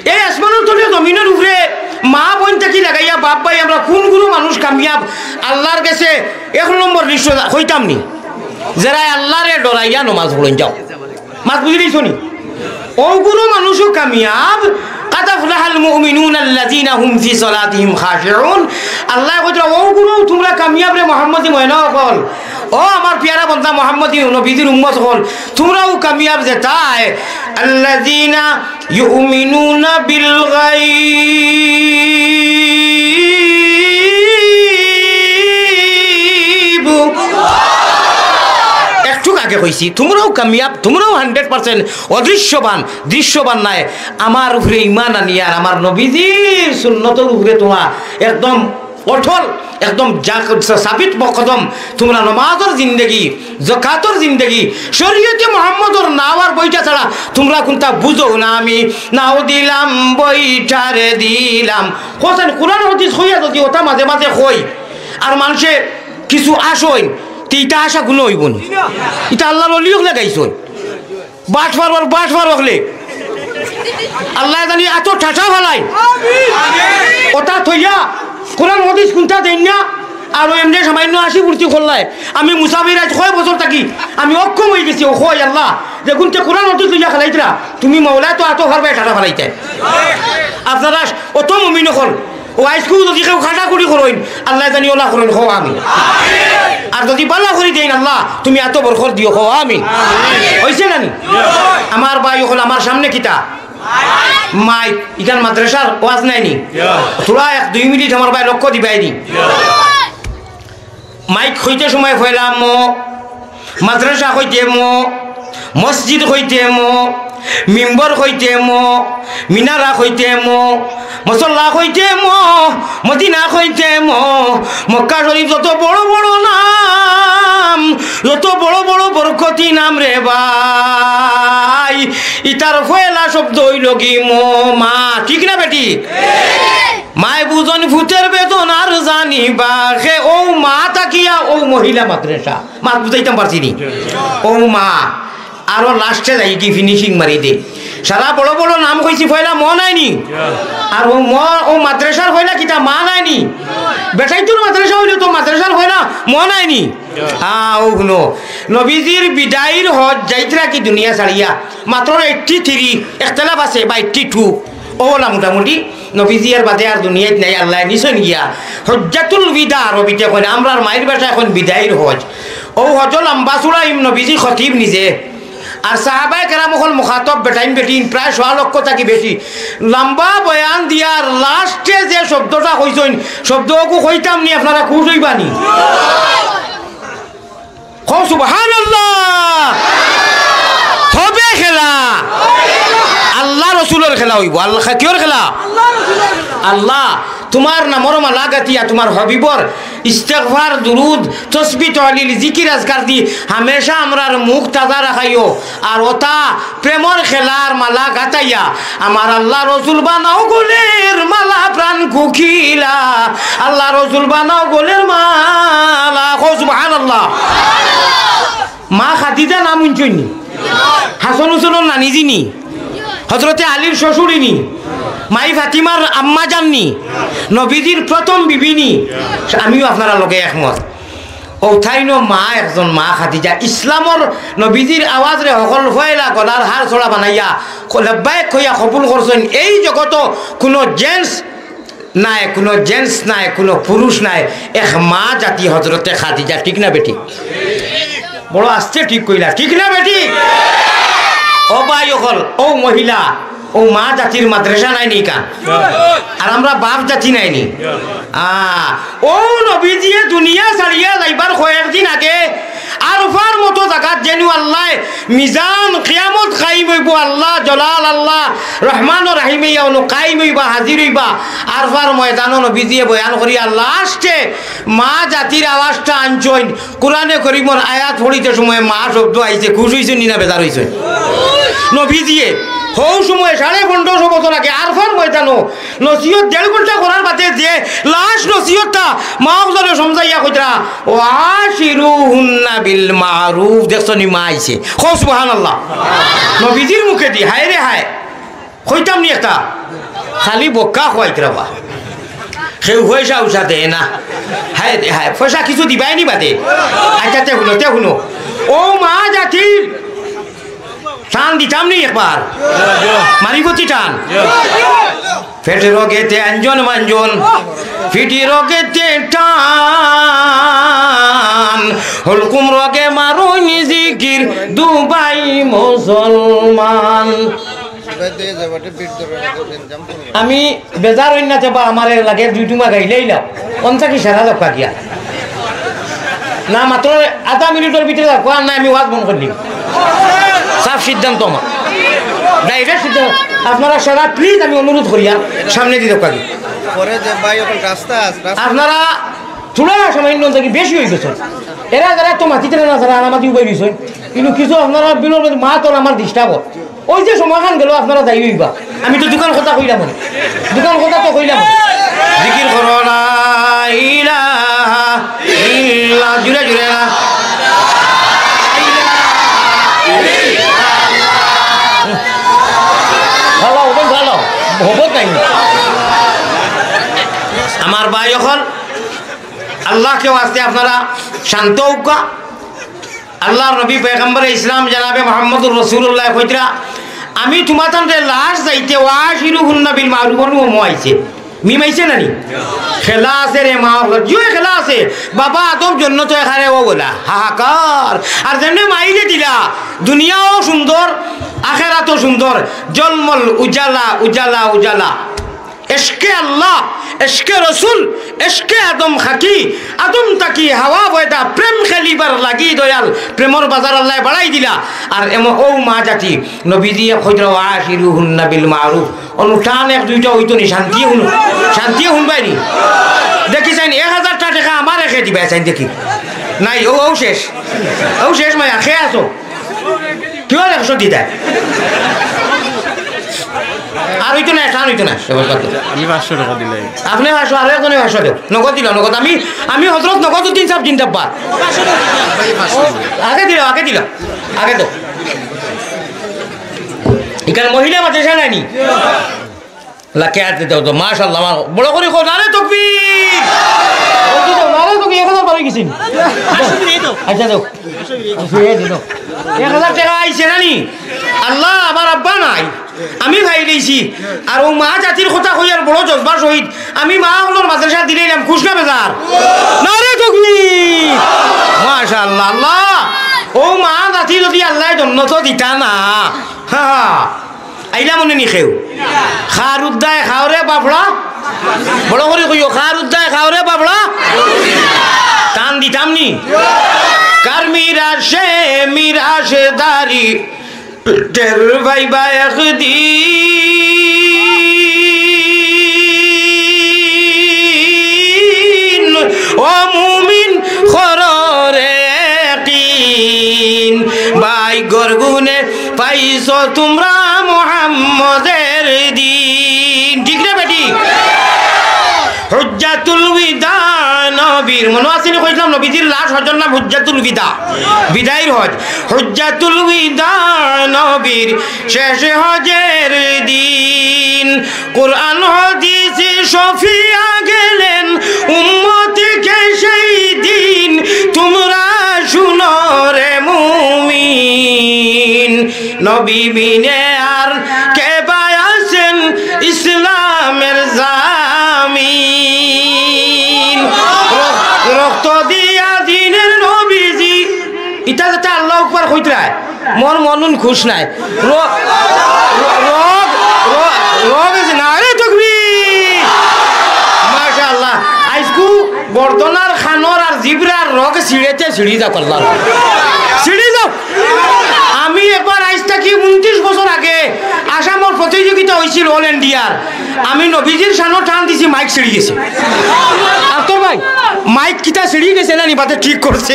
এই আসমানর তলে জমিনর উপরে মা বইন থাকি লাগাইয়া বাপ ভাই আমরা কুনগুলো মানুষ কামিয়াব আল্লাহর গেছে এক নম্বর লিস্ট কইতাম নি? যেরায় আল্লাহরে ডরাইয়া নমাজ পড়ইন যাও। মাত বুঝি দিছো নি? অগুলো মানুষও কামিয়াব। قد أفلح المؤمنون الذين هم في صلاتهم خاشعون। আল্লায় কইতরা, "অগুলো তুমরা কামিয়াব রে মোহাম্মদী ময়না অকল।" ও আমার পিয়ারা বন্দা মোহাম্মদী নবীজির উম্মত অকল, তুমরাও কামিয়াব যেতায়। الذين يؤمنون بالغيب। একটু আগে কইছি, তুমরাও কামিয়াব, তুমরাও হান্ড্রেড পার্সেন্ট অদৃশ্যবান, দৃশ্যবান নায়। আমার উপরে ঈমান আনিয়া আর আমার নবীজির সুন্নতর উপরে তুমরা একদম অটল, একদম জা-, সাবিত কদম। তুমরা নমাজর জিন্দেগি, জকাতর জিন্দেগি, শরীয়তে মোহাম্মদর নাওয়ার বইটা ছাড়া তুমরা কুনটা বুঝো না। আমি নাও দিলাম বইটারে দিলাম। কোরআন, কোরআন হাদিস কইয়া যদি ওটা মাঝে মাঝে কই, আর মানষে কিছু আশা অইন, তে ইটা আশা গুলো অইবো নি। ইটা আল্লাহর অলি অকলে গাইছইন। বাটপার অর, বাটপার অকলে। আল্লায় জানি এত ঠাটা ফালাই। ওটা থইয়া কোরআন হাদিস কুনটা দেইন না, আর ওই এমনি সামান্য হাসি ফুর্তি করলায়। আমি মুসাফির আইজ কয় বছর থাকি, আমি অক্ষম অইগেছি। ও কয় আল্লাহ, যেগুনতে কোরআন হাদিস লইয়া খেলাইতরা, তুমি মৌলায় তো এত পারবায় ঠাটা ফালাইতে। আপনারা অত মুমিন অকল, ও আইজকু যদি কেউ কাটাকুটি করইন, আল্লায় জানি ওলা করইন, কও আমিন। আর যদি বালা করি দেইন আল্লাহ, তুমি এত বরকত দিও, কও আমিন। অইছে না নি? আমার ভাই অকল, আমার সামনে কিতা? মাইক। ইখান মাদ্রাসার ওয়াজ নায় নি? থুড়া এক দুই মিনিট আমার ভাই লক্ষ্য দিবায় নি। মাইক কইতে সময় পয়লা ম, মাদ্রাসা কইতে ম, মসজিদ কইতে ম, মিম্বর কইতে ম, মিনারা কইতে ম, মসল্লা কইতে ম, মদিনা কইতে ম, মক্কা শরীফ, যত বড় বড় নাম, যত বড় বড় বরকতি নাম রে ভাই, ইতার পয়লা শব্দ অইলো গি ম, মা। ঠিক না বেটি? মায় বুঝন ফুতের বেদন আর জানিবা খে, ও মা থাকিয়া ও মহিলা মাদ্রাসা। মাত বুঝাইতাম পারছি নি? ও মা, আরো লাস্টে যাই কি ফিনিশিং মারি দে। সারা বড় বড় নাম কইছি, পয়লা ম নায় নি? আর ও ম, ও মাদ্রাসার পয়লা কিতা মা নায় নি? বেটাইতুল মাদ্রাসা অইলে তো মাদ্রাসার পয়লা ম নায় নি? হ্যাঁ, ও হুনো, নবীজির বিদায়র হজ যাইতরা কি দুনিয়া ছাড়িয়া মাত্র এইট্টি থ্রি, একতলাফ আছে বা এইট্টি টু, ওলা মোটামুটি। নবীজি আর বাদে আর দুনিয়াত নাই, আল্লায় নিছইন গিয়া। হজ্জাতুল বিদা আরবিতে কইন, আমরার মাইর ভাষায় কইন বিদায়র হজ। ও হজ লম্বা চূড়া ইম নবীজি খতিব নিজে। আর সাহাবায়ে কেরাম অকল মুখাতব, বেটাইন বেটিন, প্রায় সোয়া লক্ষ থাকি বেশি। লম্বা বয়ান দিয়ার লাস্টে যে শব্দটা কইছইন, শব্দ অগু কইতাম নি, আপনারা খুশ অইবা নি? কও সুবহানাল্লাহ। হবে খেলা। আল্লাহ রসুলর খেলা অইবো। আল্লাহ, কিয়র খেলা? আল্লাহ, তুমার নামর মালা গাতিয়া, তুমার হাবিবর ইস্তেগফার, দুরুদ, তসবি, তহলিল, জিকির, আজকার দি হামেশা আমরার মুখ তাজা রাখাইও। আর ওটা প্রেমর খেলার মালা গাতাইয়া, আমার আল্লাহ রসুল বানাও গলের মালা প্রাণ কুকিলা, আল্লাহ রসুল বানাও গলের মালা। কও সুবহানাল্লাহ। মা খাদিজা নাম হুনছইন নি? হাছন হুছনর নানিজি নি? হজরতে আলীর শ্বশুরি নি? মাই ফাতিমার আম্মাজান নি? নবীজির প্রথম বিবি নি? আমিও আপনারার লগে একমত। অউ তাইনও মা একজন, মা খাদিজা। ইসলামর নবীজির আওয়াজরে হকল পয়লা গলার হার ছড়া বানাইয়া, ক-, লব্বায়েক কইয়া কবুল করছইন। এই জগতো কুনু জেন্টস নায়, কুনু gents নায়, কুনু পুরুষ নায়, এক মা জাতি হজরতে খাদিজা, ঠিক না বেঠিক? বড় আস্তে ঠিক কইলা, ঠিক না বেঠিক? ও ভাই অকল, ও মহিলা, ও মা জাতির মাদ্রাসা নায় নি কান? আর আমরা বাপ জাতি নায় নি? আ, ও নবীজিয়ে দুনিয়া ছাড়িয়া যাইবার কয়েকদিন আগে আরফার মতো জাগাত যেনু আল্লায় মিজান কিয়ামত কায়েম অইবো, আল্লাহ জলাল আল্লাহ রহমান ও রাহিম ইয়া অনো কায়েম অইবা, হাজির অইবা। আরফার ময়দানো নবীজিয়ে বয়ান করিয়া last-এ মা জাতির আওয়াজটা আনছইন। কোরআনে করিমর আয়াত পড়িতে সময় মা শব্দ আইছে, খুশ অইছইন নি না বেজার অইছইন? নবীজিয়ে হউ সময় সাড়ে পনেরোশো বছর আগে আরফার ময়দানো নসিহত দেড় ঘন্টা করার বাদে যে last নসিহতটা মা অকলরে সমঝাইয়া কইতরা, "ওয়াশিরুহুন্না বিল মারুফ।" দেখছো নি, মা আইছে। কও সুবহানাল্লাহ। নবীজির মুখেদি, হায় রে হায়। কইতাম নি একটা? খালি বক্কা খুয়াইতরা বা। কেউ পয়সা উসা দেয় না। হায় রে হায়, পয়সা কিছু দিবায় নি বাদে। আচ্ছা, তে হুনো, তে হুনো। ও মা জাতির টান দিতাম নি একবার? মারিফতি টান। পেট রগেতে আঞ্জন মাঞ্জন, পিঠি রগেতে টান, হলকুম রগে মারুনি জিকির, দুবাই মুসলমান। আমি বেজার অইন না যে বা, আমারে লাগে দুই টুমা গাইলেই লাও। অনতা কি সারা দক্কা গিয়া? না, মাত্র আধা মিনিটর ভিতরে যাও, কর না, আমি ওয়াজ বন্ধ করিলিমু। সাফ সিদ্ধান্ত আমার। Direct সিদ্ধান্ত। আপনারা সারা please আমি অনুরোধ করিয়ার, সামনেদি দক্কা গিয়া। পরে যে ভাই অখন রাস্তা আছে, রাস্তা আপনারা থুড়া সামান্য থাকি বেশি অইগেছে। এরা যারা তো মাতিতে না, যারা আমার মাতি উবাই দিছে। কিন্তু কিছু আপনারা বিনোদন মা তোর আমার disturb অয়। ওই যে সময়খান গেল, আপনারা যাই অইবা। আমি তো দোকান কথা কইলাম না। দোকান কথা তো কইলাম না। জিকির করো লা ইলাহা ইল্লা, জুরে জুরে না। ভালো, ওদের ভালো। হবত নাই। আমার ভাই অকল, আল্লাহকে ওয়াস্তে আপনারা শান্ত অউক্কা। আল্লাহর নবী পয়গম্বরে ইসলাম জনাবে মুহাম্মদুর রাসূলুল্লাহ কইতরা, "আমি তুমাতানরে last যাইতে ওয়াশিরুহুন্না বিল মারুফ" অনু মো আইছে। মিম আইছে না নি? খেলা আছে রে মা, জিও খেলা আছে। বাবা আদম জন্নত এখানে ও বলা, হাহাকার। আর যেমনে মাইরে দিলা, দুনিয়াও সুন্দর, আখেরাতও সুন্দর। জলমল উজালা, উজালা, উজালা। এশকে আল্লাহ, এশকে রসুল, এশকে আদম খাকি, আদম তাকি হাওয়া পয়দা, প্রেম খেলিবার লাগি দয়াল, প্রেমর বাজার আল্লায় বাড়াই দিলা। আর এমন ও মা জাতি, নবীজিয়ে কইতরা, "ওয়াশিরুহুন্না বিল মারুফ।" অনু টান এক দুইটা অইতো নি, শান্তিয়ে হুনো, শান্তিয়ে হুনবায় নি। দেখি চাইন, এক হাজারটা টেকা আমারে কে দিবায় চাইন দেখি। নাই, ও, ও শেষ, ও শেষ মায়া, কে আছো? কিয় একশো দিতায়? আর অইতো না, টান অইতো না। আমি পাঁচশো টেকা দিলাই। আপনে পাঁচশো, আর একজনে পাঁচশো দেও। নগদ দিলা, নগদ। আমি, আমি হজরত নগদ উদ্দিন সাহেব জিন্দাবাদ। আগে দিলা, আগে দিলা, আগে দেও। ইখান মহিলা মাদ্রাসা নায় নি? লাকে হাতে দাও তো, মাশাআল্লাহ, আমার বড় করি কও, নারে তকবীর! বলছি তো, নারে তকবীর, এক হাজার বার অই গেছে। আচ্ছা, দাও। আচ্ছা, এই যে দাও। এক হাজার টেকা আইছে না নি? আল্লাহ, আমার আব্বা নাই, আমি ভাই লইছি। আর ও মা জাতির কথা কইয়ার বড় জজবার সহিত আমি মা অকলর মাদ্রাসা দিলাইলাম, খুশ না বেজার? নারে তকবীর! মাশাআল্লাহ, আল্লাহ, ও মা জাতি যদি আল্লায় জন্নত দিতা না, হা, হা। আইলা মনে নি কেউ? খার উদ্দায় খাওরে বাফড়া। বড় করি কইও, খার উদ্দায় খাওরে বাফড়া। টান দিতাম নি? কার মিরাশে মিরাশদারি টের পাইবা একদিন। ও মুমিন, কররে ইয়াকিন। ভাইগর গুণে পাইছো তুমরা মুহাম্মদের দিন। ঠিক না বেঠিক? হুজ্জাতুল বিদা নবীর, মনো আছে নি কইছিলাম নবীজির লাশ হজর নাম হুজ্জাতুল বিদা, বিদায়র হজ। হুজ্জাতুল বিদা নবীর শেষ হজের দিন। কোরআন হাদিস শফিয়া গেলেন উম্মতকে সেই দিন। তুমরা শুনো রে মুমিন, নবী বিনে আর কে বা আছেন ইসলামের জামিন। তো দিয়া দিনের নবীজি, ইটা যেটা আল্লাহু আকবার কইতরায়, মোর মন উন খুশ নায়। র-, র-, রগ, র-, রগ আছে, নারে তকবীর। মাশাআল্লাহ। আইজকু গর্দনার, খানোর আর জিবরার রগ ছিঁড়েতে ছিঁড়ি যাউক আল্লাহ। ছিঁড়ি যাউক। আমি একবার আইজ থাকি ঊনত্রিশ বছর আগে আসামর প্রতিযোগিতা অইছিল অল ইন্ডিয়ার। আমি নবীজির শানো টান দিছি, মাইক ছিঁড়ি গেছে। আর তোর ভাই, মাইক কিতা ছিঁড়ি গেছে না নি, বাদে ঠিক করছে।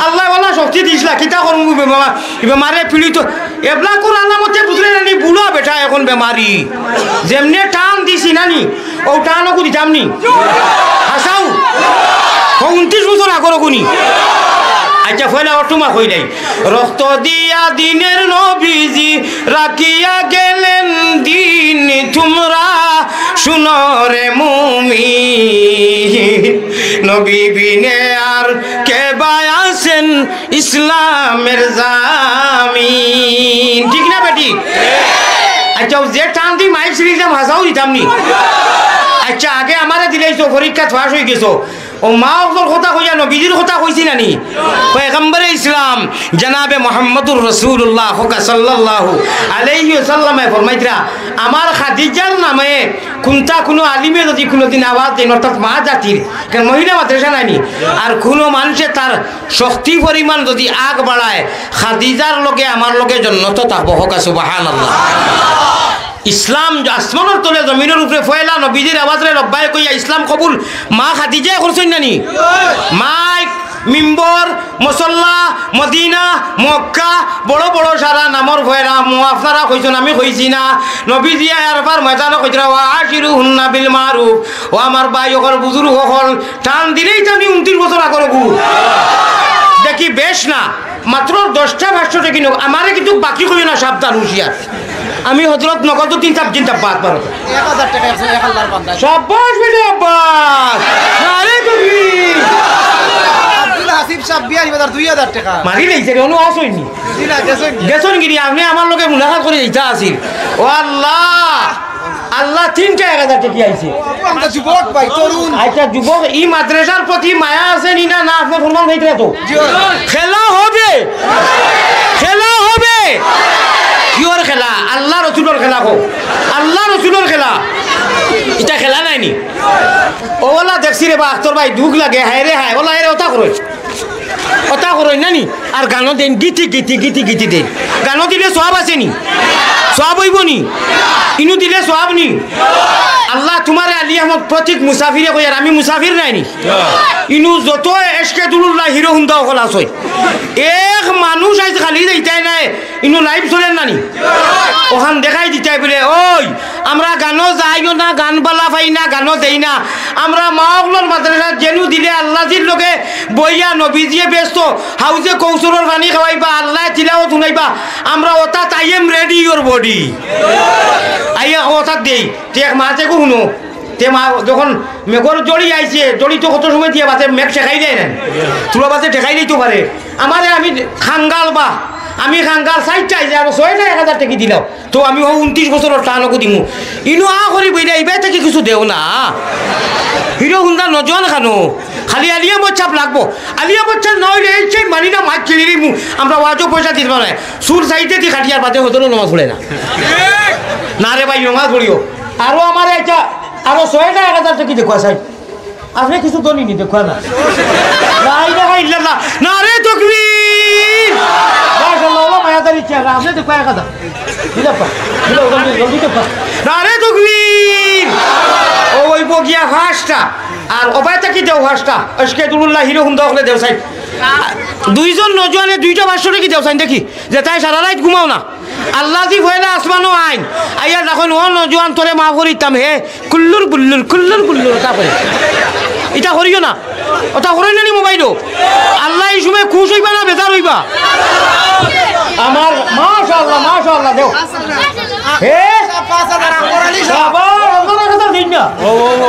আল্লাহ ওয়ালা শক্তি দিছলা, কিতা করমু বেমার, বেমারে পীড়িত। এবলাকুর আলামতে বুঝলে না নি, বুড়া বেটা এখন বেমারি। যেমনে টান দিছি না নি, ও টান ওগু দিতাম নি। হাসাও। ও ঊনত্রিশ বছর আগর ওগু নি। আচ্ছা, পয়লা অটুমা কইলাই। রক্ত দিয়া দিনের নবীজি রাখিয়া গেলেন দিন, তোমরা শুনো রে মুমিন, নবী বিনে আর কে বা আছেন ইসলামের জামিন। ঠিক না বেটি? আচ্ছা, যে টান দি মাইক ছিঁড়ি দিতাম, হাসাও দিতাম নি। আচ্ছা, আগে আমারে দিলাইছো, পরীক্ষাত পাস অই গেছো। ও মা বাপর কথা কইয়া নবীজির কথা কইছি না নি? পয়গম্বরে ইসলাম জনাবে মুহাম্মদুর রাসূলুল্লাহ হকা সাল্লাল্লাহু আলাইহি ওয়াসাল্লামে ফরমাইতরা, আমার খাদিজার নামে কুন্তা কুনু আলিমে যদি কুনুদিন আওয়াজ দেন, অর্থাৎ মা জাতির, কারণ মহিলা মাদ্রাসা নাই নি, আর কুনু মানষে তার শক্তি পরিমাণ যদি আগ বাড়ায়, খাদিজার লগে আমার লগে জন্নতো থাকবো। হকা সুবহানাল্লাহ। ইসলাম আসমানর তলে জমিনর উপরে পয়লা নবীজির আওয়াজরে লব্বাইক কইয়া ইসলাম কবুল মা খাদিজায় করছইন না নি? মাইক, মিম্বর, মুসল্লা, মদিনা, মক্কা, বড় বড় সারা নামর ফয়রা মো আপনারা কইছইন, আমি কইছি না। নবীজিয়ে আরফার ময়দানো কইতরা, "ওয়া আশিরুহুন্না বিল মারুফ।" ও আমার ভাই অকল, বুজুর্গ অকল, টান দিলেই তো আমি ঊনত্রিশ বছর আগর ওগু। দেখি বেশ না, মাত্র দশটা পাঁচশো টেকা কিনো, আমারে কিন্তু বাকি কইও না, সাবধান হুঁশিয়ার। আমি হযরত নকলউদ্দিন সাব জিন্দাবাদ মারো। এক হাজার টেকা একশো এক আল্লাহর বান্দা। শাবাশ বেটা, শাবাশ। নারে তকবীর। আব্দুল হাসিব সাব বিয়ারি বাজার দুই হাজার টেকা। মারি লাইছে রে, অনু আস অইনি। জি না, গেছইন। গেছইন গিরি, আপনে আমার লগে মুলাকাত করি যাইতা আছিল। ও আল্লাহ, আল্লাহ, তিনটা এক হাজার টেকা আইছে। আমরা যুবক ভাই, তরুণ। আচ্ছা, যুবক, ই মাদ্রাসার প্রতি মায়া আছে নি না, না আপনে ফরমান দিতরা তো? জি। খেলা হবে, খেলা হবে। কিওর খেলা? আল্লাহ রসুলর খেলা কও। আল্লাহ রসুলর খেলা। ইটা খেলা নায় নি? ও ওলা দেখছি রে বা, আখতর ভাই, দুখ লাগে, হায় রে হায়, ওলা এরে ওটা করো। কথা করইন না নি? আর গানও দেইন, গীতি, গীতি, গীতি, গীতি দেইন। গানও দিলে সওয়াব আছে নি? সওয়াব অইবো নি? ইনু দিলে সওয়াব নি? আল্লাহ তুমারে আলী আহমদ প্রতীক মুসাফিরে কইয়ার, আমি মুসাফির নায় নি? ইনু যত এশকে দুলুল্লাহ হিরো হুন্দা অকল আছইন, এক মানুষ আইজ খালি যাইতায় নায়, ইনু live চলের না নি? অখান দেখাই দিতায় বুলে, ওই, আমরা গানও যাইও না, গান বালা পাই না, গানও দেই না। আমরা মা অকলর মাদ্রাসাত যেনু দিলে আল্লাজির লগে বইয়া নবীজিয়ে ব্যস্ত, হাউজে কৌসরর পানি খাওয়াইবা, আল্লায় তিলাওত হুনাইবা, আমরা ওটা তাইয়েম ready your body। আইয়া ওটা দেই, তে এক মাতে গো হুনো, তে মা যখন মেঘর জড়ি আইছে, জড়ি তো কত সময় দিয়া বাজে, মেঘ ঠেকাই দেয় না, তুলা বাজে ঠেকাই দিতে পারে। আমারে আমি খাঙ্গাল বা, আমি খাঙ্গাল সাইডটা আইছে, আরো ছয়টা এক হাজার টেকা দিলাও। তো আমি অউ ঊনত্রিশ বছরর টান ওগু দিমু। ইনো আ করি বইরা, ইবায় থাকি কিছু দেও না। হিরো হুন্দা নজওয়ান খানো। খালি আলিয়া মচ্ছাপ লাগবো। আলিয়া মচ্ছাপ না অইলে এই সেই মানি না মাছ কিনি দিমু। আমরা ওয়াজও পয়সা দিতে পারে। সুর সাইডে দি কাটিয়ার বাদে হজরও নমাজ পড়ে না। না রে ভাই, নমাজ পড়িও। আরো আমার এটা, আরো ছয়টা এক হাজার টেকা দেখো, সাইড। আপনে কিছু দনি নি দেখো না। লা ইলাহা ইল্লাল্লাহ। নারে তাকবীর। মাশাআল্লাহ, ওলা মায়াদারি চেহারা। আপনে দেখো এক হাজার। দিলে পা, দিলে ওখান দিয়ে জলদি তো পা। নারে তাকবীর। ও ওই বগিয়া ফাঁসটা। আর ওবায় থাকি দেও ফাঁসটা। আজকে দুরুল্লাহ হিরো হুন্দা হলে দেও সাইড। দুইজন নজওয়ানে দুইটা পাঁচশো টেকা দেও সাইড দেখি। যে তাই সারা রাইত ঘুমাও না। আল্লাহ জি ফয়লা আসমানো আইন। আইয়া দেখইন, ও নজওয়ান, তোরে মাফ করিতাম হে। কুল্লুর বুল্লুর, কুল্লুর বুল্লুর, ওটা করে। ইটা করিও না। ওটা করইন না নি মোবাইলো। আল্লাহ এই সময় খুশ অইবা না বেজার অইবা? আমার, মাশাআল্লাহ, মাশাআল্লাহ, দেও। হে? পাঁচ হাজার আকবর আলী সাহেব। বাবা, আকবর আলী সাহেব দিন না। ও, ও, ও।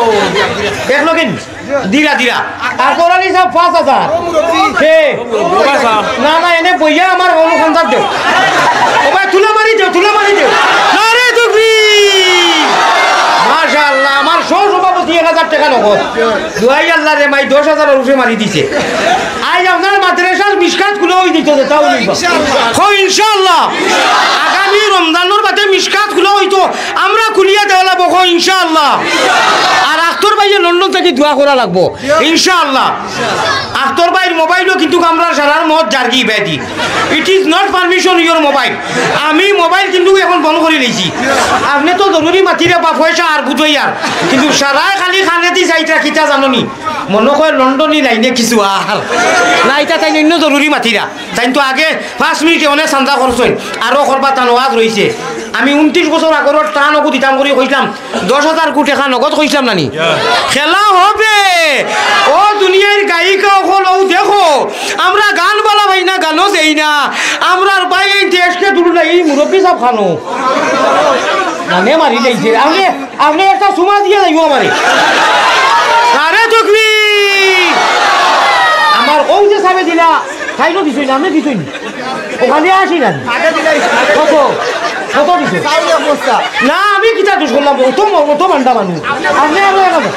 দেখলো কিন? দিরা, দিরা। আকবর আলী সাহেব পাঁচ হাজার। কে? না, না, এনে বইয়া আমার অনুসন্ধান দেও। ও ভাই, তুলা মারি দেও, তুলা মারি দেও। নারে তাকবীর। মাশাআল্লাহ, আমার সহ সভাপতি এক হাজার টেকা নগদ। দুয়াই আল্লাহ রে মাই, দশ হাজার উপরে মারি দিছে। আইজ আপনার মাদ্রাসার মিশকাত খুলা অই দিত, যেটা অই দিত। ইনশাআল্লাহ। কও ইনশাআল্লাহ। আগামী রমজানর বাদে মিশকাত খুলা অইতো, আমরা খুলিয়া দেওয়া লাগবো, কও ইনশাআল্লাহ। আর আখতর ভাইয়ে লন্ডন থাকি দোয়া করা লাগবো, ইনশাআল্লাহ। আখতর ভাইর মোবাইলও কিন্তু আমরা সারার মত জারগি ইবাদি। It is not permission your mobile. আমি মোবাইল কিন্তু এখন বন্ধ করি লইছি। আপনে তো জরুরি মাতিরা বা পয়সা আর বুঝাইয়ার, কিন্তু সারায় খালি কানেদি যাইতরা কিতা জানো নি? মনো কয় লন্ডনি লাইনে কিছু আর। না, ইতা তাইন অইন্য জরুরি মাতিরা। তাইন তো আগে পাঁচ মিনিটে অনেক চান্দা খরচ অইল, আরো করবা তান ওয়াজ রইছে। আমি ঊনত্রিশ বছর আগর টান অগু দিতাম করি কইছলাম, দশ হাজার কু টেকা নগদ কইছলাম না নি? খেলা হবে। ও দুনিয়ার গায়িকা অকল, অউ দেখো, আমরা গান বালা পাই না, গানও দেই না। আমরার ভাই এই দেশকে দুলু না, এই মুরব্বি সাব খানো। মানে মারি লাইছে। আপনে, আপনে একটা চুমা দিয়া যাইবো আমারে। আরে তকবীর। আমার অউ যে সাবে দিলা, খাইলো দিছইন, আপনে দিছইন। ওখানে আসি না। কত? কত দিছে? চাউল এক বস্তা। না, আমি কিতা দোষ করলাম? অত ম-, অত মান্ডা মানুষ। আপনে আরো এক হাজার।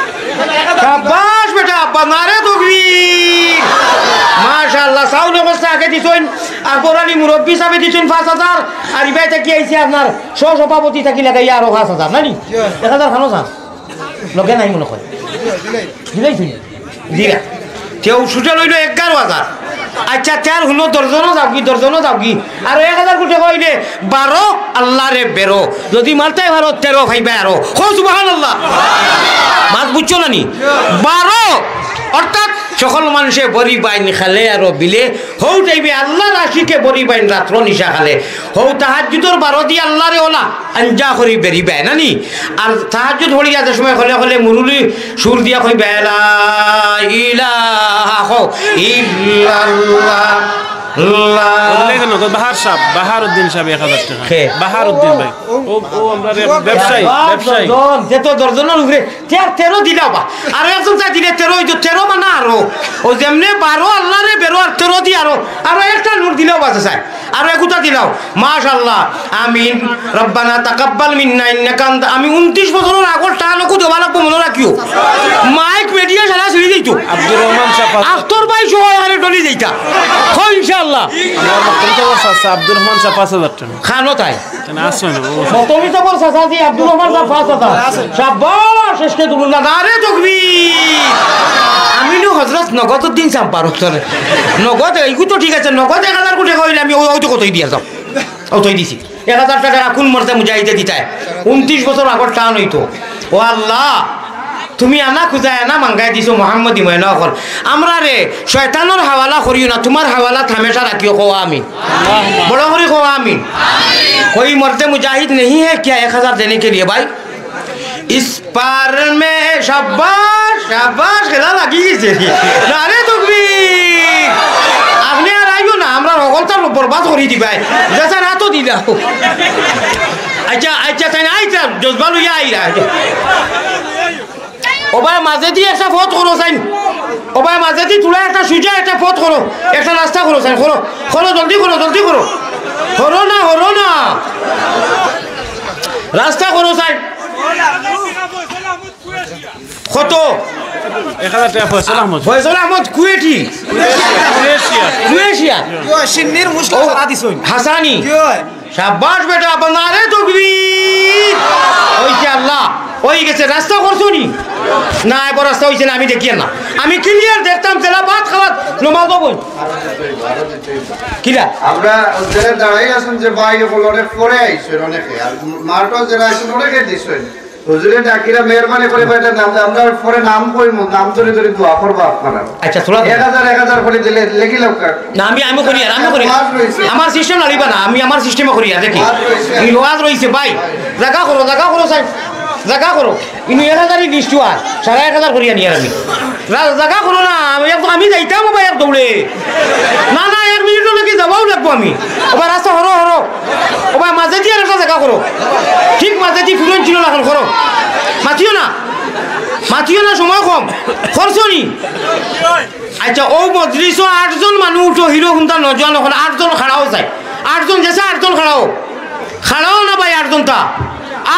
সাব্বাস বেটা, আব্বা, নারে তকবীর। মাশাআল্লাহ, চাউল এক বস্তা আগে দিছইন, আকবর আলী মুরব্বি সাবে দিছইন পাঁচ হাজার, আর ইবায় থাকি আইছে আপনার সহ-সভাপতি থাকি লাগাইয়া আরো পাঁচ হাজার, না নি? এক হাজার খানো স্যার। লগে নাই মনো কয়। দিলাই তুই? দিরা। তেউ সুজা লইল এগারো হাজার। আচ্ছা, তের হুনো দশজনও যাওগি, দশজনও যাওগি। আর এক হাজার কু টেকা অইলে বারো, আল্লাহ রে বেরো। যদি মারতায় পারো, তেরো পাইবায় আরো। কও সুবহানাল্লাহ। মাত বুঝছো না নি? বারো। অর্থাৎ সকল মানুষে বড়ি বাইন খালে আরো বিলে, হউ টাইমে আল্লাহর আশিকে বড়ি বাইন রাত্র নিশা খালে, হউ তাহাজ্জুদর বারো দি আল্লাহরে ওলা আঞ্জা করি বেরিবায়, না নি? আর তাহাজ্জুদ পড়িয়া যে সময় খলে খলে মুরুলি সুর দিয়া কইবায়, লা ইলাহা, কও, ইল্লাল্লাহ, আল্লাহ। ওগুলাই কেন? তো বাহার সাহেব, বাহারউদ্দিন সাহেব এক হাজার টেকা। কে? বাহারউদ্দিন ভাই। ও, ও আমরা রে ব্যবসায়ী, বাহ, ব্যবসায়ী। দশজন, যে তো দশজনর উপরে, তে আর তেরো দিলাও বা। আর একজন তাই দিলে তেরো অইতো, তেরো মানে আরো। ও যেমনে বারো আল্লাহরে বেরো আর তেরো দি আরো, আরো একটা নোট দিলাও বাজে চাই। আরো এগুতা দিলাও। মাশাআল্লাহ। আমিন। রব্বানা তাকাব্বাল মিন্না ইন্নাকা আনতা। আমি ঊনত্রিশ বছরর আগর টান অগু দেওয়া লাগবো, মনো রাখিও। মাইক মিডিয়া সারা ছিড়ি দিত। আব্দুর রহমান সাফা। আখতর ভাই সহ এখানে ডলি দিতা। কও ইনশাআল্লাহ। আমার মক্তবর চাচা আব্দুর রহমান সাফা পাঁচ হাজার টেকা। খানো তাই। কেন আসো না, ও মক্তবর চাচা দি আব্দুর রহমান সাফা পাঁচ হাজার। সাব্বাস, শেষকে দুলুল্লাহ। নারে তকবীর। আমি নু হযরত নগদউদ্দিন সাম্পার উত্তরে। নগদ, এইগু তো ঠিক আছে, নগদ এক হাজার কু টেকা অইলে আমি অউ, অউ তো কতই দিয়া যাও। অউ তই দিছি। এক হাজার টেকা কোন মর্দে মুজাহিদে দিতায়? ঊনত্রিশ বছর আগর টান অইতো। ও আল্লাহ, তুমি আনা খুজায় আনা মাঙ্গায় দিছো মোহাম্মদী ময়না অকল। আমরারে শয়তানর হাওয়ালা করিও না, তুমার হাওয়ালাত হামেশা রাখিও, কও আমিন। বড় করি কও আমিন। কই মর্দে মুজাহিদ নেহি হ্যায় কিয়া এক হাজার দেনে কে লিয়ে ভাই? ইস পার মে শাবাশ, শাবাশ, খেলা লাগি গেছে। নারে তকবীর। আপনে আর আইও না, আমরার হকলতা বরবাদ করি দিবায়। যেছা না তো দিলা। আচ্ছা, আচ্ছা, তাইন আইতা, জজবা লইয়া আইরা। ও ভাই, মাজেদি একটা পথ করো চাইন। ও ভাই, মাজেদি থুড়া একটা সুজা একটা পথ করো, একটা রাস্তা করো চাইন, করো, করো, জলদি করো, জলদি করো। হরো না, হরো না। রাস্তা করো চাইন। কত? এক হাজার টেকা ফয়সল আহমদ। ফয়সল আহমদ কুয়েটি। ক্রোয়েশিয়া। ক্রোয়েশিয়া। ইয়ো, সিন্নির মুশকিল ও, সারা দিছইন। হাসানি। ইয়ো। শাবাশ বেটা, বাবা, নারে তকবীর। অইছে আল্লাহ, অই গেছে, রাস্তা করছো নি? না, এবার রাস্তা অইছে না, আমি দেখিয়ার না। আমি clear দেখতাম, জেলা ভাত খাওয়াত, নমাজ পড়ো। কিলা? আমরা যারা দাঁড়াই আছেন যে ভাই অকল অনেক পরে আইছেন অনেকে, আর মাঠও যারা আছেন অনেকে দিচ্ছেন। হুজুরে ডাকিরা মেহেরবানি করে ভাই, এটা নাম, আমরা পরে নাম কইমু, নাম ধরে ধরে দোয়া করবো আপনারা। আচ্ছা, তোলা তো। এক হাজার, এক হাজার করে দিলে লেখি লউক্কা। না, আমি, আমি করি আর, আমি করি। ওয়াজ রইছে। আমার system নাড়িবা না, আমি আমার system-এ করি আর, দেখি। ওয়াজ রইছে। এই ওয়াজ রইছে, ভাই। জাগা করো, জাগা করো, সাহেব। জাগা করো। ইনু এক হাজারই list আর, সাড়ে এক হাজার করি আনি আর আমি। রা-, জাগা করো না, আমি এক, আমি যাইতাম ও ভাই এক দৌড়ে। না, না, এক মিনিটও নাকি যাওয়াও লাগবো আমি। ও ভাই, রাস্তা হরো, হরো। ও ভাই, মাজেদি আর একটা জাগা করো। ঠিক মাজেদি ফুরন ছিল না, এখন করো। মাতিও না। মাতিও না, সময় কম। করছো নি? আচ্ছা, ও মজলিসও আটজন মানুষ উঠো, হিরো হুন্দা নজওয়ান অকল, আটজন খাড়াও চাই। আটজন যেছে, আটজন খাড়াও। খাড়াও না ভাই, আটজন তা।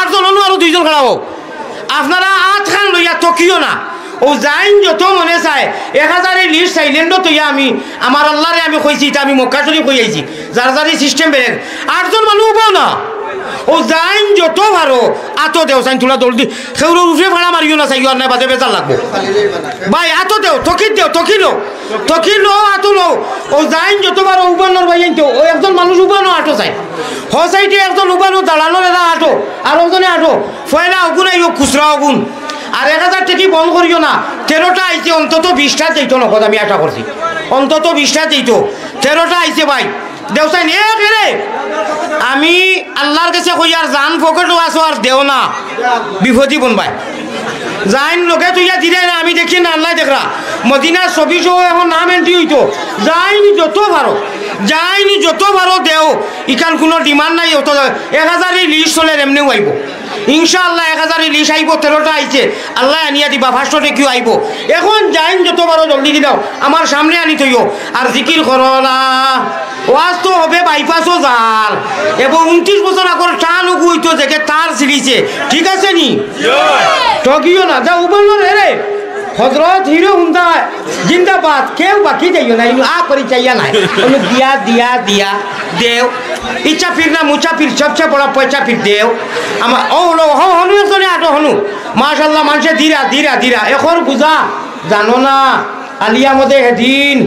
আটজন অনু আরো দুইজন খাড়াও। আপনারা আতখান লইয়া তকিও না। অউ যাইন যত মনে চায়, এক হাজারি লিস্ট সাইলেন্ডো থইয়া আমি আমার আল্লারে আমি কইছি, ইটা আমি মক্কা শরীফ কই আইছি, যার যারি সিস্টেম বেলেগ। আটজন মানুষ উবাও না। অউ যাইন যত পারো, আতো দেও, চাইন তুলা দৌড় দি, খেউরর উপরে ফাড়া মারিও না, চাইও আর নাই বাদে বেজার লাগবো। ভাই, আতো দেও, তকিত দেও, তকিলো, তকিলো, আতো লো। অউ যাইন যত পারো উবানোর ভাই আনতো, অউ একজন মানুষ উবানো আটো চাই। হ সাইডে একজন উবানো দাঁড়ানো দাদা আটো, আর একজনে আটো। পয়লা অগুন আইও খুচরা অগুন। আর এক হাজার টেকি বন্ধ করিও না। তেরোটা আইছে, অন্তত বিশটা যাইতো নগদ, আমি আশা করছি। অন্তত বিশটা যাইতো। তেরোটা আইছে ভাই। দেও চাইন, এ কেরে? আমি আল্লার গেছে কই আর জান পকেটো আছো আর দেও না। বিপদি বনবায়। যাইন লগে তুইয়া দিলে না, আমি দেখি না, আল্লায় দেখরা। মদিনার ছবি সহ এখন নাম এন্ট্রি অইতো। যাইন যত পারো, যাইন যত পারো দেও। ইখান কুনু ডিমান্ড নাই, অত এক হাজারি লিস্ট চলের এমনেউ আইবো। ইনশাআল্লাহ এক হাজারি লিস্ট আইবো, তেরোটা আইছে। আল্লায় আনিয়া দিবা, পাঁচশো টেকিও আইবো। এখন যাইন যত পারো জলদি দিলাও, আমার সামনে আনি থইও। আর জিকির করো না। ওয়াজ তো হবে বাইপাসও যার। এবং ঊনত্রিশ বছর আগর টান উগু অইতো যেগে তার সিরিছে। ঠিক আছে নি? ঠগিও না, যা উবানো রে রে। হজরত হিরো হুন্ডা জিন্দাবাদ, কেউ বাকি যাইও না, ইনু আ করি চাইয়া নাই। অনু দিয়া, দিয়া, দিয়া, দেও। ইচ্ছা ফির না মুছা ফির, সবচেয়ে বড় পয়সা ফির দেও। আমার, ও হলো, হ-, হনু একজনে আটো হনু। মাশাআল্লাহ, মানষে ধীরা, ধীরা, ধীরা। এখন বুঝা, জানো না, আলিয়া মদে হেদিন,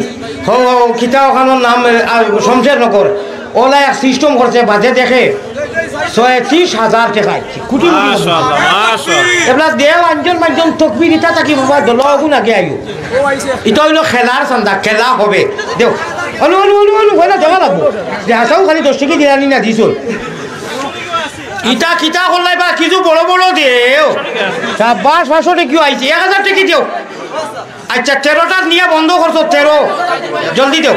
হ, হ, কিতা ওখানোর নাম, আ, শমশেরনগর। ওলা এক সিস্টেম করছে, বাদে দেখে, ছয়ত্রিশ হাজার টেকা আইছে। কোটি কোটি মাশাআল্লাহ, মাশাআল্লাহ। এবলা দেও আঞ্জন মাঞ্জন তকবির ইটা থাকি বাবা, দল অগুন আগে আইও। ইটা অইলো খেলার চান্দা, খেলা হবে। দেও। অনু, অনু, অনু, অনু, কইলা দেখা লাগবো। যে হাসাও খালি দশ টেকি দিলানি না দিছুন। ইটা কিতা করলাই বা কিছু বড় বড় দেও। সাব্বাস, পাঁচশো টেকিও আইছে, এক হাজার টেকি দেও। আচ্ছা, তেরোটা নিয়া বন্ধ করছো, তেরো। জলদি দেও।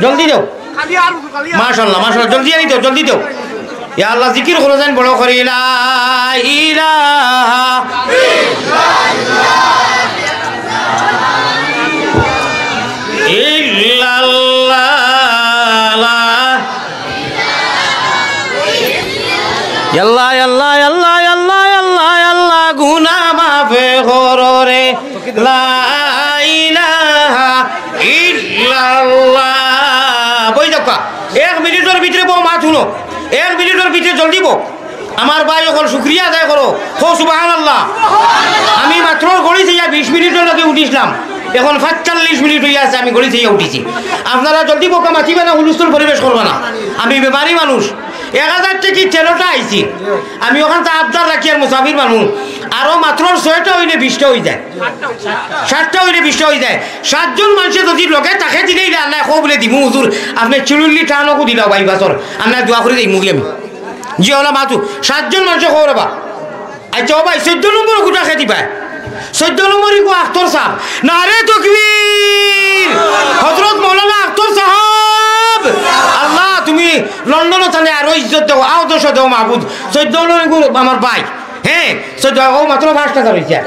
জলদি দেও। মাশাআল্লাহ, মাশাআল্লাহ, জলদি আনি দেও, জলদি দেও। ইয়া আল্লাহ, জিকির করো যেন বড় করি, লা ইলাহা ইল্লাল্লাহ। আল্লাহ, আল্লাহ, আল্লাহ, আল্লাহ, আল্লাহ, আল্লাহ, গুনা মাফ করো রে। লা ইলাহা ইল্লাল্লাহ। বই দেখবা, এক মিনিটর ভিতরে বউ মাত হুনো, এক মিনিটর ভিতরে জলদি বউ। আমার ভাই অকল শুকরিয়া আদায় করো, কও সুবহানাল্লাহ। আমি মাত্র ঘড়ি চাইয়া বিশ মিনিটর লগে উঠিছলাম, এখন পাঁচচল্লিশ মিনিট অইয়া আছে আমি ঘড়ি চাইয়া উঠিছি। আপনারা জলদি বউক্কা, মাতিবা না, হুলস্থুল পরিবেশ করবা না। আমি বেমারি মানুষ, এক হাজার টেকি তেরোটা আইছি। আমি ওখান তো আবদার রাখি আর মুসাফির মানুষ, আরো মাত্র ছয়টা অইলে বিশটা অই যায়, সাতটা অইলে বিশটা অই যায়। সাতজন মানষে যদি লগে থাকে দিলেই না, না, কও বুলে দিমু হুজুর, আপনে চিরুল্লি টানকু দিলাও ভাই বাসর, আমরা দোয়া করি দিমু আমি। জি, ওলা মাতু, সাতজন মানষে কও রে বা। আচ্ছা, ও ভাই, চোদ্দ নম্বর গুটা খে দিবায়? চোদ্দ নম্বর ইগু আখতর সাব। নারে তকবীর! হযরত মাওলানা আখতর সাহাব! আল্লাহ, তুমি লন্ডনো তানে আরো ইজ্জত দেও, আরো দশ দেও মাবুদ। চোদ্দ নম্বর ইগু আমার ভাই। হ্যাঁ, চোদ্দ, ও মাত্র পাঁচটা তার অইছে।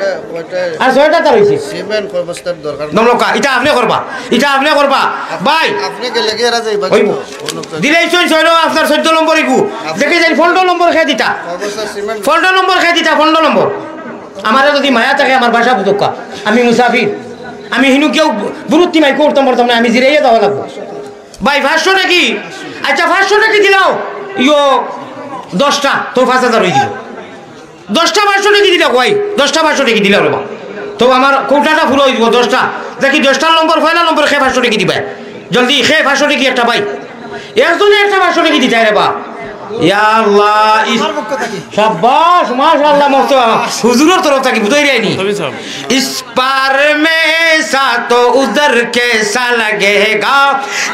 আর ছয়টা তার অইছে। সিমেন্ট কর্মচারীর দরকার। নমলকা, ইটা আপনে করবা, ইটা আপনে করবা। ভাই, আপনি গেলে কি এরা যাইবা? অইবো। দিলাইছইন ছয় নং, আপনার চোদ্দ নম্বর ইগু। দেখি যাই, পনেরো নম্বর খে দিতা। অবস্থা সিমেন্ট। পনেরো নম্বর খে দিতা, পনেরো নম্বর। আমারে যদি মায়া থাকে, আমার বাসা বুঝুক্কা। আমি মুসাফির। আমি হিনু কেউ বুরুত্তি মাই করতাম পারতাম না, আমি জিরাইয়া যাওয়া লাগবো। ভাই, পাঁচশো টেকি? আচ্ছা, পাঁচশো টেকি দিলাও। ইয়ো, দশটা, তো পাঁচ হাজার অই গেল। দশটা পাঁচশো টেকি দিলা কই? দশটা পাঁচশো টেকি দিলা রে বা। তো আমার কোটাটা পুরা অই যিবো, দশটা। দেখি দশটার নম্বর, পয়লা নম্বর খে পাঁচশো টেকি দিবা। জলদি, খে পাঁচশো টেকি একটা ভাই। একজনে একটা পাঁচশো টেকি দিতায় রে বা। ইয়া আল্লাহ, ইস-, সাব্বাস, মাশাআল্লাহ, মস্ত। হুজুরর তরফ থাকি, বুঝাই রে নি। ইস পার মে সা তো উধর কেসা লাগেগা,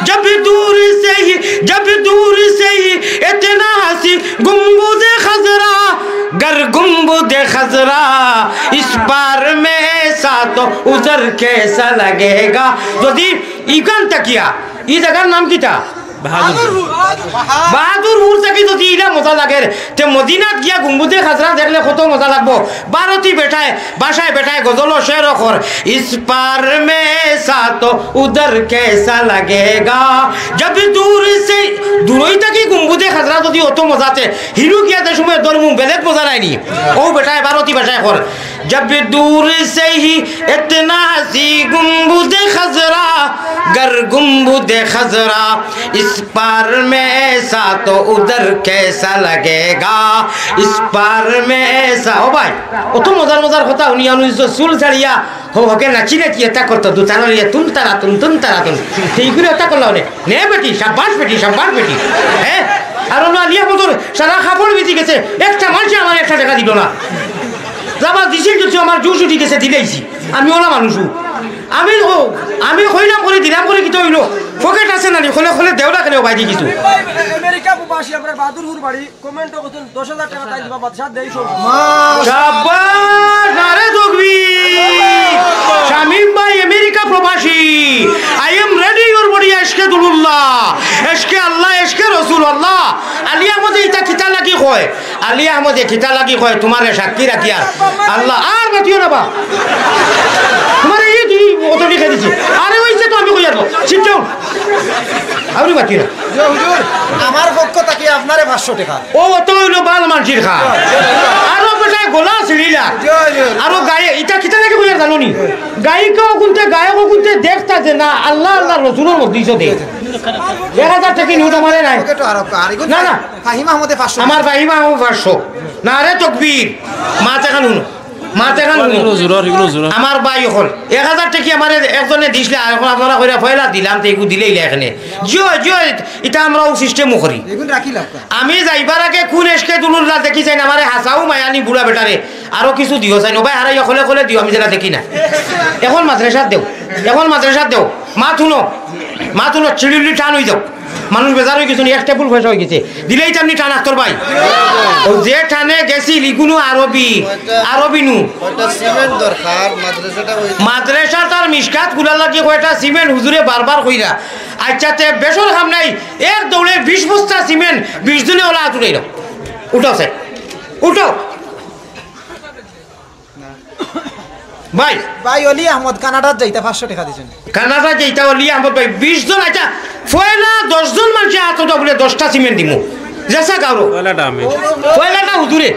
জব দূর সে হি, জব দূর সে হি ইতনা হাসি গুম্বুদ খজরা, گر গুম্বুদ খজরা, ইস পার মে সা তো উধর কেসা লাগেগা। যদি ইখান থাকিয়া, ই জাগার নাম কিতা? বাহাদুর। বাহাদুরপুর থাকি যদি ইলা মজা লাগের, তে মদিনাত গিয়া গুম্বুদে খাজরা দেখলে কত মজা লাগবো। ভারতী বেটায়, ভাষায় বেটায় গজল ও শের অখর। ইস পার মে সা তো উদর কেসা লাগেগা। জব দূর সে, দূরই থাকি গুম্বুদে খাজরা যদি অত মজাতে, হিরু গিয়া যে সময় ধরমু বেলেগ মজা নায়নি। ও বেটায় ভারতী ভাষায় কর। جب دور سے ہی اتنا ہنسی گنبد خضرا، گر گنبد خضرا اس پار میں ایسا تو ادھر کیسا لگے گا، اس پار میں ایسا। ও ভাই, অত মজার মজার কথা হুনিয়া হুনি চুল ছাড়িয়া হো হকে নাচি নাচি এটা করতো, দু তারা লিয়া তুন তারা তুন তুন তারা তুন। এইগুলো এটা করলাম নে। নে বেটি, সাব্বাস বেটি, সাব্বাস বেটি। হ্যাঁ? আর হলো আলিয়া বদর সারা কাপড় ভিজি গেছে, একটা মানষে আমার একটা টেকা দিল না। যাবা দিছিল যদিও আমার জুশ উঠি গেছে, দিলাইছি। আমি ওলা মানুষও। আমি ও, আমি কইলাম করি, দিলাম করি, কিতা অইলো? পকেট আছে না নি? খোলে, খোলে, দেও না কেনে, বাইরে কিছু। আমেরিকা প্রবাসী, আমরা বাহাদুরপুর বাড়ি, কমেন্টও করছেন, দশ হাজার টেকা তাই দিবা, বাদশা দেই সব। সাব্বাস, নারে তকবীর। শামীম ভাই আমেরিকা প্রবাসী। I am ready, your body, এশকে দুলুল্লাহ, এশকে আল্লাহ, এশকে রসুল আল্লাহ। আলী আহমদে ইটা কিতা লাগি কয়? আলী আহমদে কিতা লাগি কয়? তোমারে সাক্ষী রাখিয়া আল্লাহ, আর মাতিও না বা। তোমারে এই দুই অত লিখে দিছি। আরে অইছে তো আমি কইয়ার। Sit down। আউরি মাতিও না। জি হুজুর, আমার পক্ষ থাকি আপনারে পাঁচশো টেকা। ও, অত অইলো বাল মানষির খা। আরো বেটায় গলা ছিড়িলা। জি হুজুর। আরো গায়ে, ইটা কিতা লাগি কইয়ার জানো নি? গায়িকা অগুনতে, গায়ক অগুনতে দেখতা যে না, আল্লাহ, আল্লাহ রসুলর মধ্যে ইসো দে। এক হাজার টেকা নোট আমারে নাই। পকেটো আর, আর এগুন না, না। ফাহিম আহমদে পাঁচশো। আমার ফাহিম আহমদ পাঁচশো। নারে তকবীর। মাত এখান হুনো। মাত এখান হুনো। এগুলো জোর, এগুলো জোর। আমার ভাই অকল। এক হাজার টেকা আমারে একজনে দিছলা, আর অখন আপনারা কইরা পয়লা দিলাম, তে এগু দিলাইলা এখানে। জিও, জিও, ইটা আমরা ও সিস্টেমও করি। এগুন রাখিলাম। আমি যাইবার আগে কোন এশকে দুলুল্লাহ দেখি চাইন, আমারে হাসাও মায়ানি বুড়া বেটারে। আরো কিছু দিও চাইন, ও ভাই হারাইয়া খোলে খোলে দিও, আমি যেটা দেখি না। এখন মাদ্রাসাত দেও, এখন মাদ্রাসাত দেও। মাত হুনো, মাত হুনো, চিড়িলি টান অই যাও। মানুষ বেজার অই গেছে, এক টেবুল পয়সা অই গেছে। দিলেই তো আপনি টান আখতর ভাই। ও যে টানে গেছিল, ইগুনু আরবি, আরবি নু। কয়টা সিমেন্ট দরকার, মাদ্রাসাটা অই মাদ্রাসাত আর মিশকাত খুলার লাগি কয়টা সিমেন্ট হুজুরে বারবার কইরা। আচ্ছা, তে বেশর কাম নাই, এক দৌড়ে বিশ বস্তা সিমেন্ট, বিশ জনে ওলা আত উঠাইল। উঠাও স্যার, উঠাও। ভাই। ভাই, অলি আহমদ কানাডাত যাইতা পাঁচশো টেকা দিছইন। কানাডাত যাইতা অলি আহমদ ভাই, বিশ জন, আচ্ছা, পয়লা দশ জন মানষে আত উঠা বুলে দশটা সিমেন্ট দিমু। যেছা গাউরো। পয়লাটা আমি। পয়লাটা হুজুরে।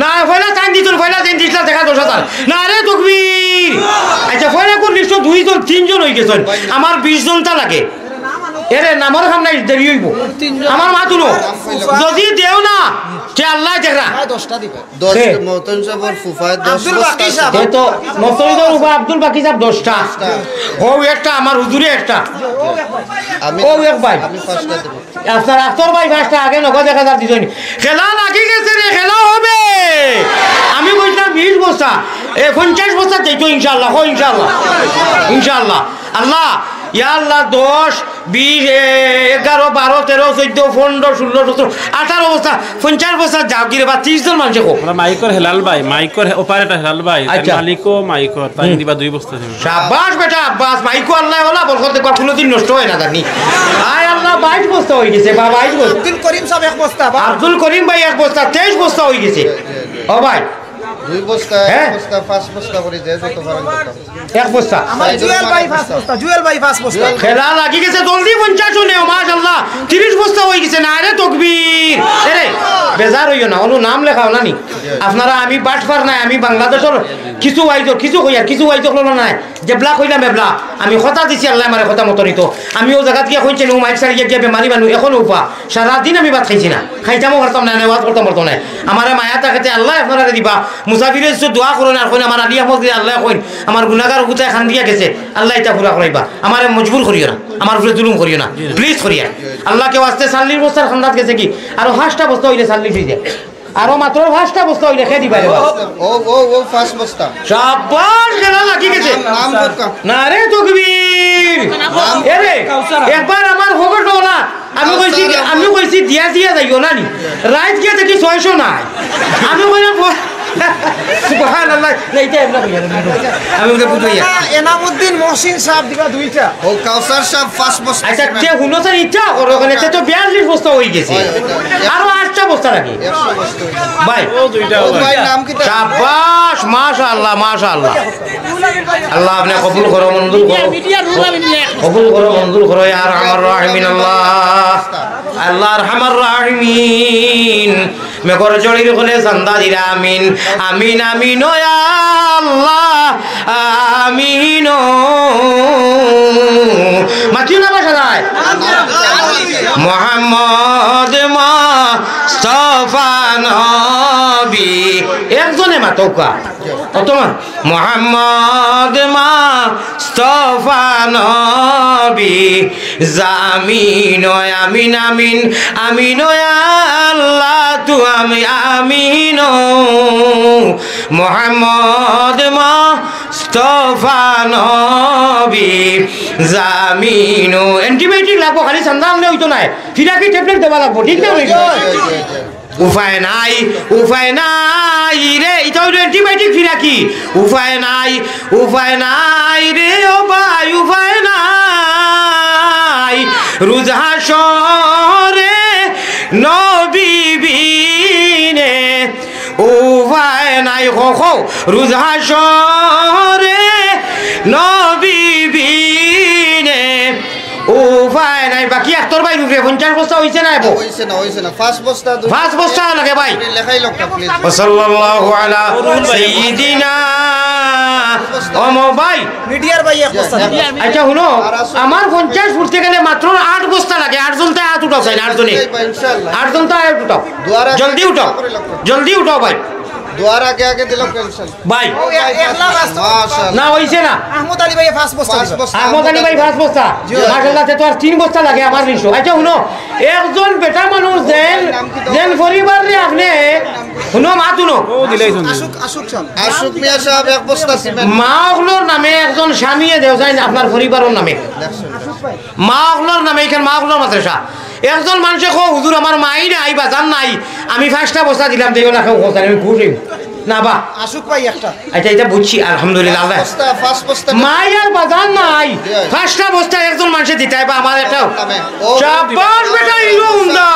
না, পয়লা চাইন দিছইন, পয়লা চাইন দিছলা দেখা দশ হাজার। নারে তকবীর। আচ্ছা, পয়লা কোন লিস্টো দুইজন, তিনজন অই গেছইন। আমার বিশ জনটা লাগে। এরে, নামর কাম নাই, দেরি অইবো। আমার মাত হুনো। যদি দেও না, তে আল্লায় দেখরা। দশটা দিবা। দশ, কে? মহতন সাহেবর ফুফায় দশ আব্দুল বস্তা বাকি আছে। সাহেব। এ তো মসজিদর উপর আব্দুল বাকি সাহেব দশটা। দশটা। হউ একটা, আমার হুজুরে একটা। আমি, ও এক ভাই। আমি পাঁচটা দেব। আপনার আখতর ভাই পাঁচটা, আগে নগদ এক হাজার দিছইন। খেলা লাগি গেছে রে, খেলা হবে। আমি কইছিলাম বিশ বস্তা, এ পঞ্চাশ বস্তা যাইতো ইনশাআল্লাহ, হো ইনশাআল্লাহ। ইনশাআল্লাহ। আল্লাহ, ইয়া আল্লাহ, দশ, বিশ, এ, এগারো, বারো, তেরো, চৌদ্দ, পনরো, ষোলো, সতরো, আঠারো বস্তা, পঞ্চাশ বস্তা যাও গিরে বা ত্রিশ জন মানষে কো। আমরা মাইকর হেলাল ভাই, মাইকর হে-, অপারেটর হেলাল ভাই, তার আচ্ছা। মালিকও মাইকর, তাই হুম। দিবা দুই বস্তা সিমেন্ট। সাবাস বেটা আব্বাস, মাইকো আল্লাহ ওলা বরকত দেখবা, কোনোদিন নষ্ট হয় না জানি। আয় আল্লাহ, বাইশ বস্তা অই গেছে বা বাইশ বস্তা। আব্দুল করিম সাহেব এক বস্তা বা। আব্দুল করিম ভাই এক বস্তা, তেইশ বস্তা অই গেছে। ও ভাই। দুই বস্তা, হ্যাঁ? এক বস্তা, পাঁচ বস্তা করি যে যত পারেন করতাম। এক বস্তা। আমার জুয়েল ভাই পাঁচ বস্তা, জুয়েল ভাই পাঁচ বস্তা। খেলা লাগি গেছে, জলদি পঞ্চাশ নেও, মাশাআল্লাহ, ত্রিশ বস্তা অই গেছে, নারে তকবীর। এরে, বেজার অইও না, অনু নাম লেখাও না নি। আপনারা, আমি বাটপার নায়, আমি বাংলাদেশর কিছু ওয়াইজ, কিছু কইয়ার, কিছু ওয়াইজ অকল নায়, যেবলা কইলাম এবলা, আমি কথা দিছি আল্লায় আমারে কথা মতো নিতো। আমি অউ জাগাত গিয়া কইছি, নু মাইক ছাড়িয়া গিয়া বেমারি মানুষ, এখন উফা, সারাদিন আমি ভাত খাইছি না, খাইতামও পারতাম না, ওয়াজ করতাম পারতাম না। আমারে মায়া থাকতে আল্লায় আপনারারে দিবা। মুসাফিরে কিছু দোয়া করইন আর কইন, আমার আলী আহমদ গিরি আল্লায় কইন, আমার গুনাগার অগুতায় কান্দিয়া গেছে, আল্লায় ইতা পুরা করাইবা। আমারে মজবুর করিও না, আমার উপরে জুলুম করিও না, প্লিজ করিয়া। আল্লাহ কেউ আসতে চাল্লিশ বস্তার কান্দাত গেছে কি, আরো পাঁচটা বস্তা অইলে চাল্লিশ অই যায়, আরো মাত্র পাঁচটা বস্তা অইলে খে দিবা রে বা। ও, ও, ও, পাঁচ বস্তা। সাব্বাস, খেলা লাগি গেছে। নাম বোকা। নারে তকবীর। নাম এরে, একবার আমার খবর ডলা। আমি কইছি, আমি কইছি দিয়া দিয়া যাইও না নি। রাইত গিয়া দেখি ছয়শো নাই। আমি কইলাম, সুবহানাল্লাহ। না, ইটা এমনে কইয়া না, আমি ওকে বুঝাইয়া। এনামুদ্দিন মহসিন সাহেব দিবা দুইটা। ও কাউসার সাহেব পাঁচ বস্তা আচ্ছা, সিমেন্ট। তে হুনো স্যার, ইটা করো, ওখানে তে তো বিয়াল্লিশ বস্তা অই গেছে। হয়, হয়, হয়। আরো আটটা বস্তা লাগে। একশো বস্তা অই গেছে। ভাই। ও ভাই, নাম কিতা? শাবাশ, মাশাআল্লাহ, মাশাআল্লাহ। আল্লাহ আপনে কবুল করো, মঞ্জুর করো। কবুল করো, মঞ্জুর করো, ইয়া আরহামার রাহিমিন আল্লাহ। আল্লাহ আরহামার রাহিমিন। মেঘর ঝড়ির কলে চান্দা দিরা আমিন, আমিন, আমিন, ও ইয়া আল্লাহ, আমিন, ও। মাতিও না বাসা নাই। মোহাম্মদ মুস্তফা নবী। একজনে মাতউক্কা। অত মান। মোহাম্মদ মুস্তফা নবী, জামিন, আমিন, আমিন, আমিন, ইয়া আল্লাহ, তু আমি আমিন, মোহাম্মদ মুস্তফা নবী, জামিন। Antibiotic লাগবো, খালি চান্দা আনলে অইতো নায়, ফিরাকি ট্যাবলেট দেওয়া লাগবো, ঠিক না? উপায় নাই, উপায় নাই রে, ইটা অইলো antibiotic ফিরাকি। উপায় নাই, উপায় নাই রে ও ভাই, উপায় নাই। রুজ হাশরে নবী বিনে উপায় নাই, কও, কও। রুজ হাশরে নবী বিনে উপায় নাই। বাকি আখতার ভাইর উপরে পঞ্চাশ বস্তা অইছে না এবার? অইছে না, অইছে না। পাঁচ বস্তা, দুই পাঁচ বস্তা লাগে ভাই। লেখাই লোকটা, please। ওয়া সাল্লাল্লাহু আলা সাইয়্যিদিনা। ও মো ভাই। মিডিয়ার ভাই এক বস্তা দিবা। আচ্ছা, হুনো, আমার পঞ্চাশ ফুটতে গেলে মাত্র আট বস্তা লাগে। আটজন তো আত উঠাও চাই না, আটজনে। ইনশাআল্লাহ। আটজন তো আত উঠাও। জলদি উঠাও। জলদি উঠাও ভাই। দোয়ার আগে আগে দিল পেনশন। ভাই। ও, এ-, একলা পাঁচ বস্তা। মাশাআল্লাহ। না, অইছে না। আহমদ আলী ভাই পাঁচ বস্তা পাঁচ দিবা। বস্তা। আহমদ আলী ভাই পাঁচ বস্তা। জি। মাশাআল্লাহ, তে তো আর তিন বস্তা লাগে আমার নিশো। আচ্ছা, হুনো, একজন বেটা মানুষ যেন, যেন পরিবাররে আপনে, হুনো, মাত হুনো। আশুক, আশুক সাহেব। আশুক মিয়া সাহেব এক বস্তা সিমেন্ট। মা অকলর নামে একজন স্বামীয়ে দেও চাইন আপনার পরিবারর নামে। মা অকলর নামে, ইখান মা অকলর মাদ্রাসা। একজন মানষে কও, "হুজুর, আমার মাই নাই, বাজান নাই, আমি পাঁচটা বস্তা দিলাম, দেইও না, কেউ কথা নাই, আমি খুশ অইমু।" না বা। আশুক ভাই একটা। আচ্ছা, ইটা বুঝছি, আলহামদুলিল্লাহ, আল্লাহ। বস্তা, পাঁচ বস্তা। মাই আর বাজান নাই, জি। পাঁচটা বস্তা একজন মানষে দিতায় বা আমার একটাও। ও, শাবাশ বেটা, হিরো হুন্ডা।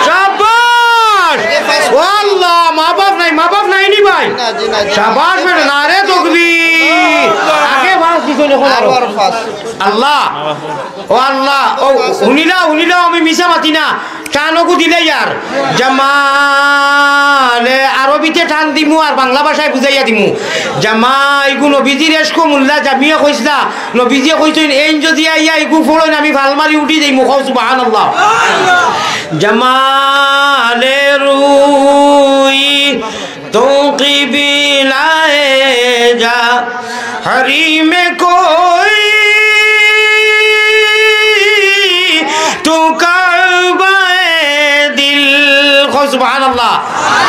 শাবাশ। ও আল্লাহ, মা বাপ নাই, মা বাপ নাই নি ভাই? না, জি, না, জি। শাবাশ বেটা, নারে তকবীর। আগে পাঁচ দিছইন, অখন আরো। আবার পাঁচ। আল্লাহ। ও আল্লাহ, ও হুনিলাও, হুনিলাও, আমি মিছা মাতি না। টান অগু দিলে ইয়ার। জামালে আরবিতে টান দিমু আর বাংলা ভাষায় বুঝাইয়া দিমু। জামা ইগু নবীজির এশকো মুল্লা জামিয়ে কইছলা, নবীজিয়ে কইছইন, "এইন যুদি আইয়া ইগু ফড়ইন, আমি ফাল মারি উঠি যাইমু।" কও সুবহানাল্লাহ। জামালে রুই تو قبلہ جا حریم کوئی، تو کعبہ دل۔ কও সুবহানাল্লাহ।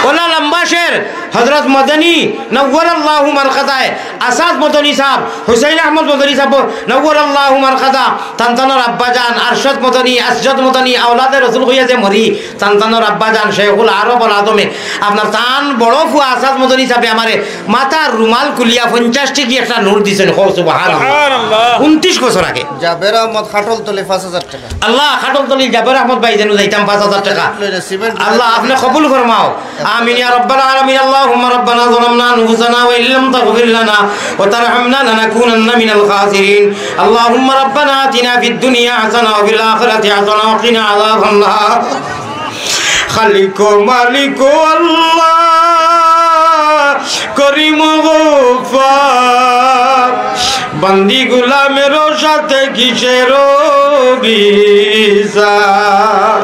অলা লম্বা শের, হযরত মদনী নওয়ারাল্লাহু মারকাদায়, আসাদ মদনী সাহেব, হুসাইন আহমদ মদনী সাহেব, নওয়ারাল্লাহু মারকাদা, তান তানর আব্বাজান, আরশাদ মদনী, আসজাদ মদনী, আওলাদে রসুল কইয়া যে মরি, তান তানর আব্বাজান শেখুল আরব আল আজমে, আপনার তান বড় ফুয়া আসাদ মদনী সাহেবে আমারে মাথার রুমাল খুলিয়া পঞ্চাশ টিকি একটা নোট দিছইন। কও সুবহানাল্লাহ। সুবহানাল্লাহ। ঊনত্রিশ বছর আগে। জাবের আহমদ খাটলতলি পাঁচ হাজার টেকা। আল্লাহ, খাটলতলির জাবের আহমদ ভাই যেন যাইতাম পাঁচ হাজার টেকা। সিমেন্ট লইয়া আল্লাহ, আপনে কবুল ফরমাও। আমিন ইয়া রাব্বাল আলামিন। اللهم ربنا ظلمنا أنفسنا وإن لم تغفر لنا وترحمنا لنكونن من الخاسرين. اللهم ربنا آتنا في الدنيا حسنة وفي الآخرة حسنة وقنا عذاب النار. খালিক মালিক আল্লাহ করিম গফফার, বান্দি গুলামের সাথে কিসের বিচার?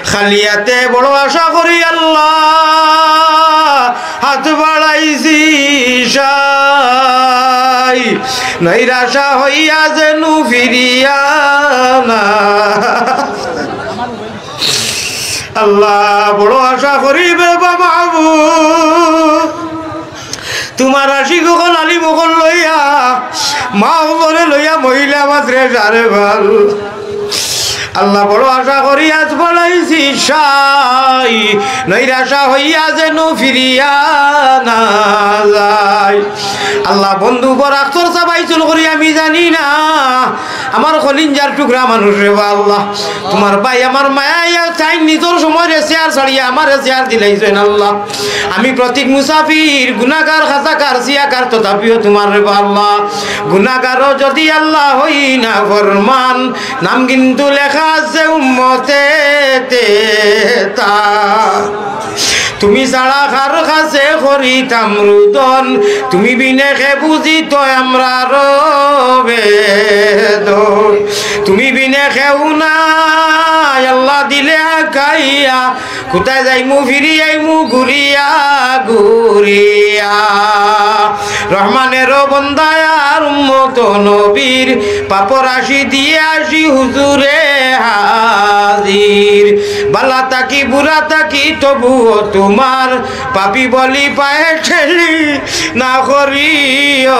খালি আতে বড় আশা করি আল্লাহ, হাত বাড়াইছি সাই, নৈরাশা হইয়া যেন ফিরিয়া না। আল্লাহ, বড় আশা করি রে বা মাবুদ, তুমার আশিক অকল, আলিম অকল লইয়া, মা অকলরে লইয়া, মহিলা মাদ্রাসারে ভালা। আল্লাহ, বড় আশা করি আজ বাড়াইছি সাই, নৈরাশা হইয়া যেন ফিরিয়া না যাই। আল্লাহ, বন্ধু বড় আখতর সাবাই চুল করি আমি জানি না, আমার কলিঞ্জার টুকরা মানুষ রে বা আল্লাহ, তোমার ভাই আমার মায়া ইয়া চাই নিজর সময় রে চেয়ার ছাড়িয়া আমারে চেয়ার দিলাইছেন আল্লাহ। আমি প্রতীক মুসাফির, গুনাগার, খাতাকার, সিয়াকার, তথাপিও তোমার রে বা আল্লাহ, গুনাগারও যদি আল্লাহ হই না ফরমান, নাম কিন্তু লেখা আছে উম্মতে তেতা। তুমি ছাড়া কার কাছে করিতাম রুদন, তুমি বিনে কে বুঝিত আমরার বেদন। তুমি বিনে কেউ নাই, আল্লাহ দিলে আকাইয়া, কোথায় যাইমু ফিরি আইমু ঘুরিয়া ঘুরিয়া। রহমানের বন্দায় আর উম্মত নবীর, পাপর রাশি দিয়া আসি হুজুরে হাজির। বালা থাকি বুরা থাকি তবুও তোমার, পাপী বলি পায়ে ঠেলি না করিও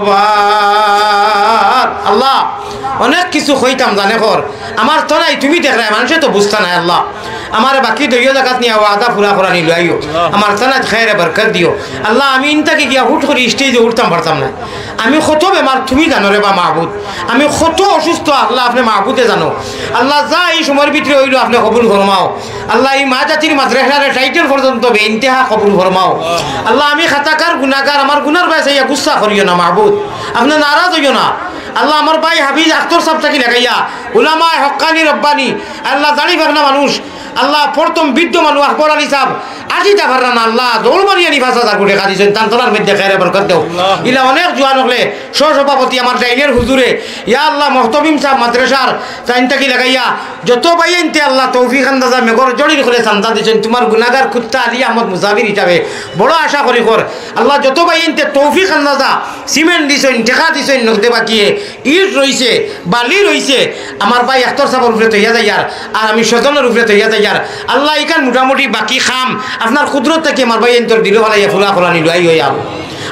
বার। আল্লাহ, অনেক কিছু কইতাম জানে কর, আমার তো নাই, তুমি দেখরায়, মানুষে তো বুঝতা নাই। আল্লাহ, আমারে বাকি দুইও জাগাত নিয়া ওয়াদা পুরা করানি লইও। আমার থানাত খায়রে বরকত দিও। আল্লাহ, আমি ইন থাকি গিয়া হুট করি স্টেজে উঠতাম পারতাম না। আমি কত বেমার তুমি জানো রে বা মাহবুদ, আমি কত অসুস্থ আল্লাহ আপনে মাহবুদে জানো। আল্লাহ, যা এই সময়র ভিতরে অইলো আপনে কবুল ফরমাও। আল্লাহ, এই মা জাতির মাদ্রাসারে টাইটেল পর্যন্ত বে ইন্তেহা কবুল ফরমাও। আল্লাহ, আমি খাতাকার গুনাগার, আমার গুনার বায় চাইয়া গুসা করিও না মাহবুদ, আপনে নারাজ অইও না। আল্লাহ, আমার ভাই হাফিজ আখতর সাব থাকি লাগাইয়া উলামায়ে হক্কানি রব্বানি, আল্লাহ, দাড়ি পাকনা মানুষ, আল্লাহ, প্রথম বৃদ্ধ মানুষ আকবর আলী সাব, আজিতা পাররা না, আল্লাহ, দৌড় মারি আনি পাঁচ হাজার কোটি কাঁদিছেন, তান তলার মধ্যে খায়রে বরকত দেও। ইলা অনেক জোয়ান অকলে, সহ-সভাপতি আমার ডাইনের হুজুরে, ইয়া আল্লাহ, মহতমিম সাব মাদ্রাসার, তাইন থাকি লাগাইয়া, যত ভাইয়াইন্তে আল্লাহ তৌফিক আন্দাজা মেঘর জড়ির করে চান্দা দিছেন, তোমার গুনাগার কুত্তা আলী আহমদ মুজাবির হিসাবে বড় আশা করি কর। আল্লাহ, যত ভাইয়াইন্তে তৌফিক আন্দাজা সিমেন্ট দিছেন, টেকা দিছেন, নগদে বাকিয়ে ইট রইছে, বালি রইছে, আমার ভাই আখতর সাবর উপরে তইয়া যাইয়ার, আর আমি স্বজনর উপরে তইয়া যাইয়ার। আল্লাহ, ইখান মোটামুটি বাকি কাম আপনার কুদরত থাকি আমার ভাইয়াইন্তর দিলো ফালাইয়া পুরা করানি লইয়া আইও।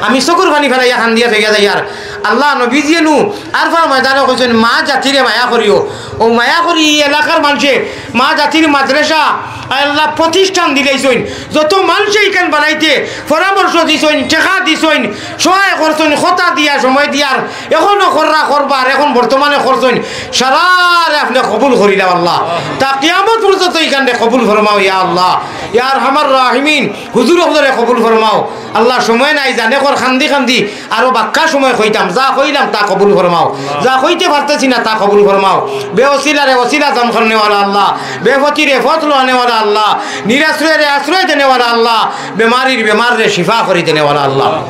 আমি চকুর পানি ফালাইয়া কান্দিয়া তইয়া যাইয়ার। আল্লাহ, নবীজিয়ে নু আরফার ময়দানো কইছেন, "মা জাতিরে মায়া করিও।" অউ মায়া করি ই এলাকার মানষে মা জাতির মাদ্রাসা আল্লাহ প্রতিষ্ঠান দিলাইছইন। যত মানষে ইখান বানাইতে পরামর্শ দিছইন, টেকা দিছইন, সহায় করছইন, কথা দিয়া, সময় দিয়ার, এখনো কররা করবার, এখন বর্তমানে করছইন, সারারে আপনে কবুল করিলাও আল্লাহ। তা কিয়ামত পর্যন্ত ইখানরে কবুল ফরমাও ইয়া আল্লাহ, ইয়া আরহামার রাহিমিন। হুজুর অকলরে কবুল ফরমাও আল্লাহ। সময় নাই, জানে কর কান্দি কান্দি আরো বাক্কা সময় কইতাম, যা কইলাম তা কবুল ফরমাও, যা কইতে পারতেছি না তা কবুল ফরমাও। বেওসিলারে ওসিলা দান করনেওয়ালা আল্লাহ, বেপথিরে পথ লওয়ানেওয়ালা আল্লাহ, নিরাশ্রয়রে আশ্রয় দেনেওয়ালা আল্লাহ, বেমারির বেমাররে শিফা করি দেনেওয়ালা আল্লাহ।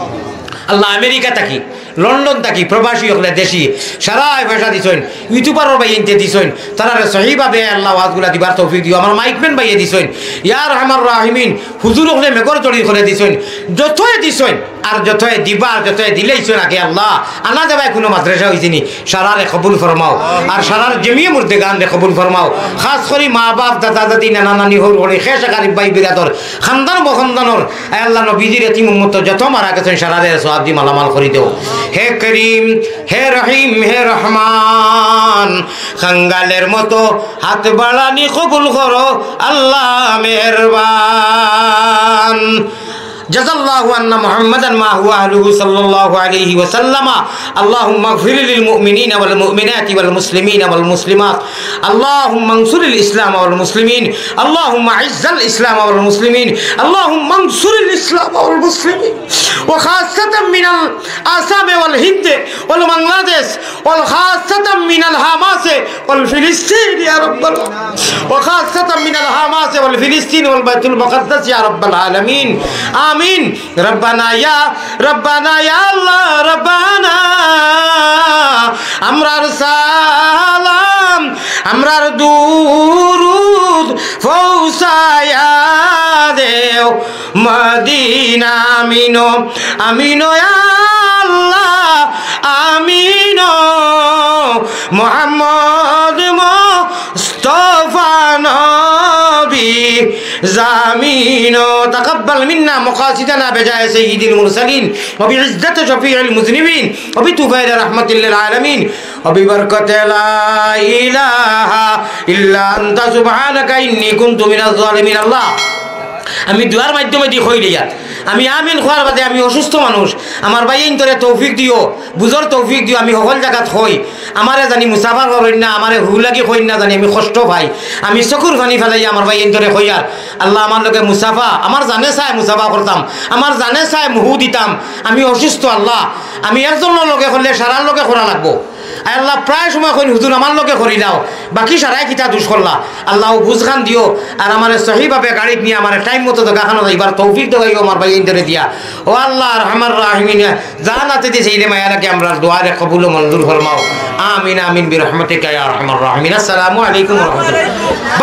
আল্লাহ, আমেরিকা থাকি, লন্ডন থাকি, প্রবাসী অকলে, দেশি, সারায় পয়সা দিছইন, ইউটিউবারর ভাইয়াইন্তে দিছইন, তারারে সহিভাবে আল্লাহ ওয়াজগুলা দিবার তৌফিক দিও। আমার মাইকম্যান ভাইয়ে দিছইন, ইয়া আরহামার রাহিমিন, হুজুর অকলে মেঘর জড়ি করে দিছইন, যতয়ে দিছইন, আর যতয়ে দিবা, যতয়ে দিলাইছইন আগে আল্লাহ, আনা যাবায় কোনো মাদ্রাসা অইছে নি, সারারে কবুল ফরমাও, আর সারার জমিয়ে মুর্দেগানরে কবুল ফরমাও, খাস করি মা বাপ, দাদা দাদি, নানা নানি, হউর হড়ি, খেশ আকারিব ভাই বিরাদর, খান্দান বখান্দানর, আয় আল্লাহ, নবীজির এতিম উম্মত যত মারা গেছইন, সারারে সওয়াব দি মালামাল করি দেও। হে করিম, হে রহিম, হে রহমান, কাঙ্গালের মতো হাত বাড়ানি কবুল করো, আল্লাহ মেহেরবান। جزى الله عنا محمدا ما هو أهله صلى الله عليه وسلم. اللهم اغفر للمؤمنين والمؤمنات والمسلمين والمسلمات. اللهم انصر الإسلام والمسلمين. اللهم أعز الإسلام والمسلمين. اللهم انصر الإسلام والمسلمين. وخاصة من الآسام والهند والبنغلاديش وخاصة من الحماس والفلسطين يا رب العالمين. وخاصة من الحماس والفلسطين والبيت المقدس يا رب العالمين. آمين. ربنا يا، ربنا يا الله، ربنا. আমরার সালাম, আমরার দুরুদ পৌঁছায়া দেও। মদিনা আমিনো, আমিনো ইয়া আল্লাহ, আমিনো। মোহাম্মদ মুস্তফা নবী زامين، تقبل منا مقاصدنا بجاه سيد المرسلين، وبعزة شفيع المذنبين، وبطفيل رحمة للعالمين، وببركة لا إله إلا أنت سبحانك إني كنت من الظالمين. আল্লাহ, আমি দোয়ার মাধ্যমে দি কইলিয়ার, আমি আমিন কওয়ার বাদে আমি অসুস্থ মানুষ, আমার ভাইয়াইন্তরে তৌফিক দিও, বুঝর তৌফিক দিও। আমি হকল জাগাত কই, আমারে জানি মুসাফা করইন না, আমারে হু লাগি কইন না, জানি আমি কষ্ট পাই। আমি চকুর পানি ফালাই আমার ভাইয়াইন্তরে কইয়ার, আল্লাহ, আমার লগে মুসাফা, আমার জানে চায় মুসাফা করতাম, আমার জানে চায় মুহু দিতাম। আমি অসুস্থ আল্লাহ, আমি একজনর লগে করলে সারার লগে করা লাগবো। আয় আল্লাহ, প্রায় সময় কইন, "হুজুর, আমার লগে করিলাও, বাকি সারায় কিতা দুষ করলা?" আল্লাহ, বুঝখান দিও, আর আমারে সহিভাবে গাড়িত নিয়া আমারে টাইম মতো দোকাখানো যাইবার তৌফিক দেওয়াইও আমার ভাইয়াইন্তরে দিয়া। ও আল্লাহ, আরহামার রাহিমিন, জানাতে দিছে ইলে মায়া লাগে আমরার দোয়ারে কবুল ও মঞ্জুর ফরমাও। আমিন, আমিন, বিরহমাতিকা ইয়া আরহামার রাহিমিন। আসসালামু আলাইকুম ওয়া রাহমাতুল্লাহ।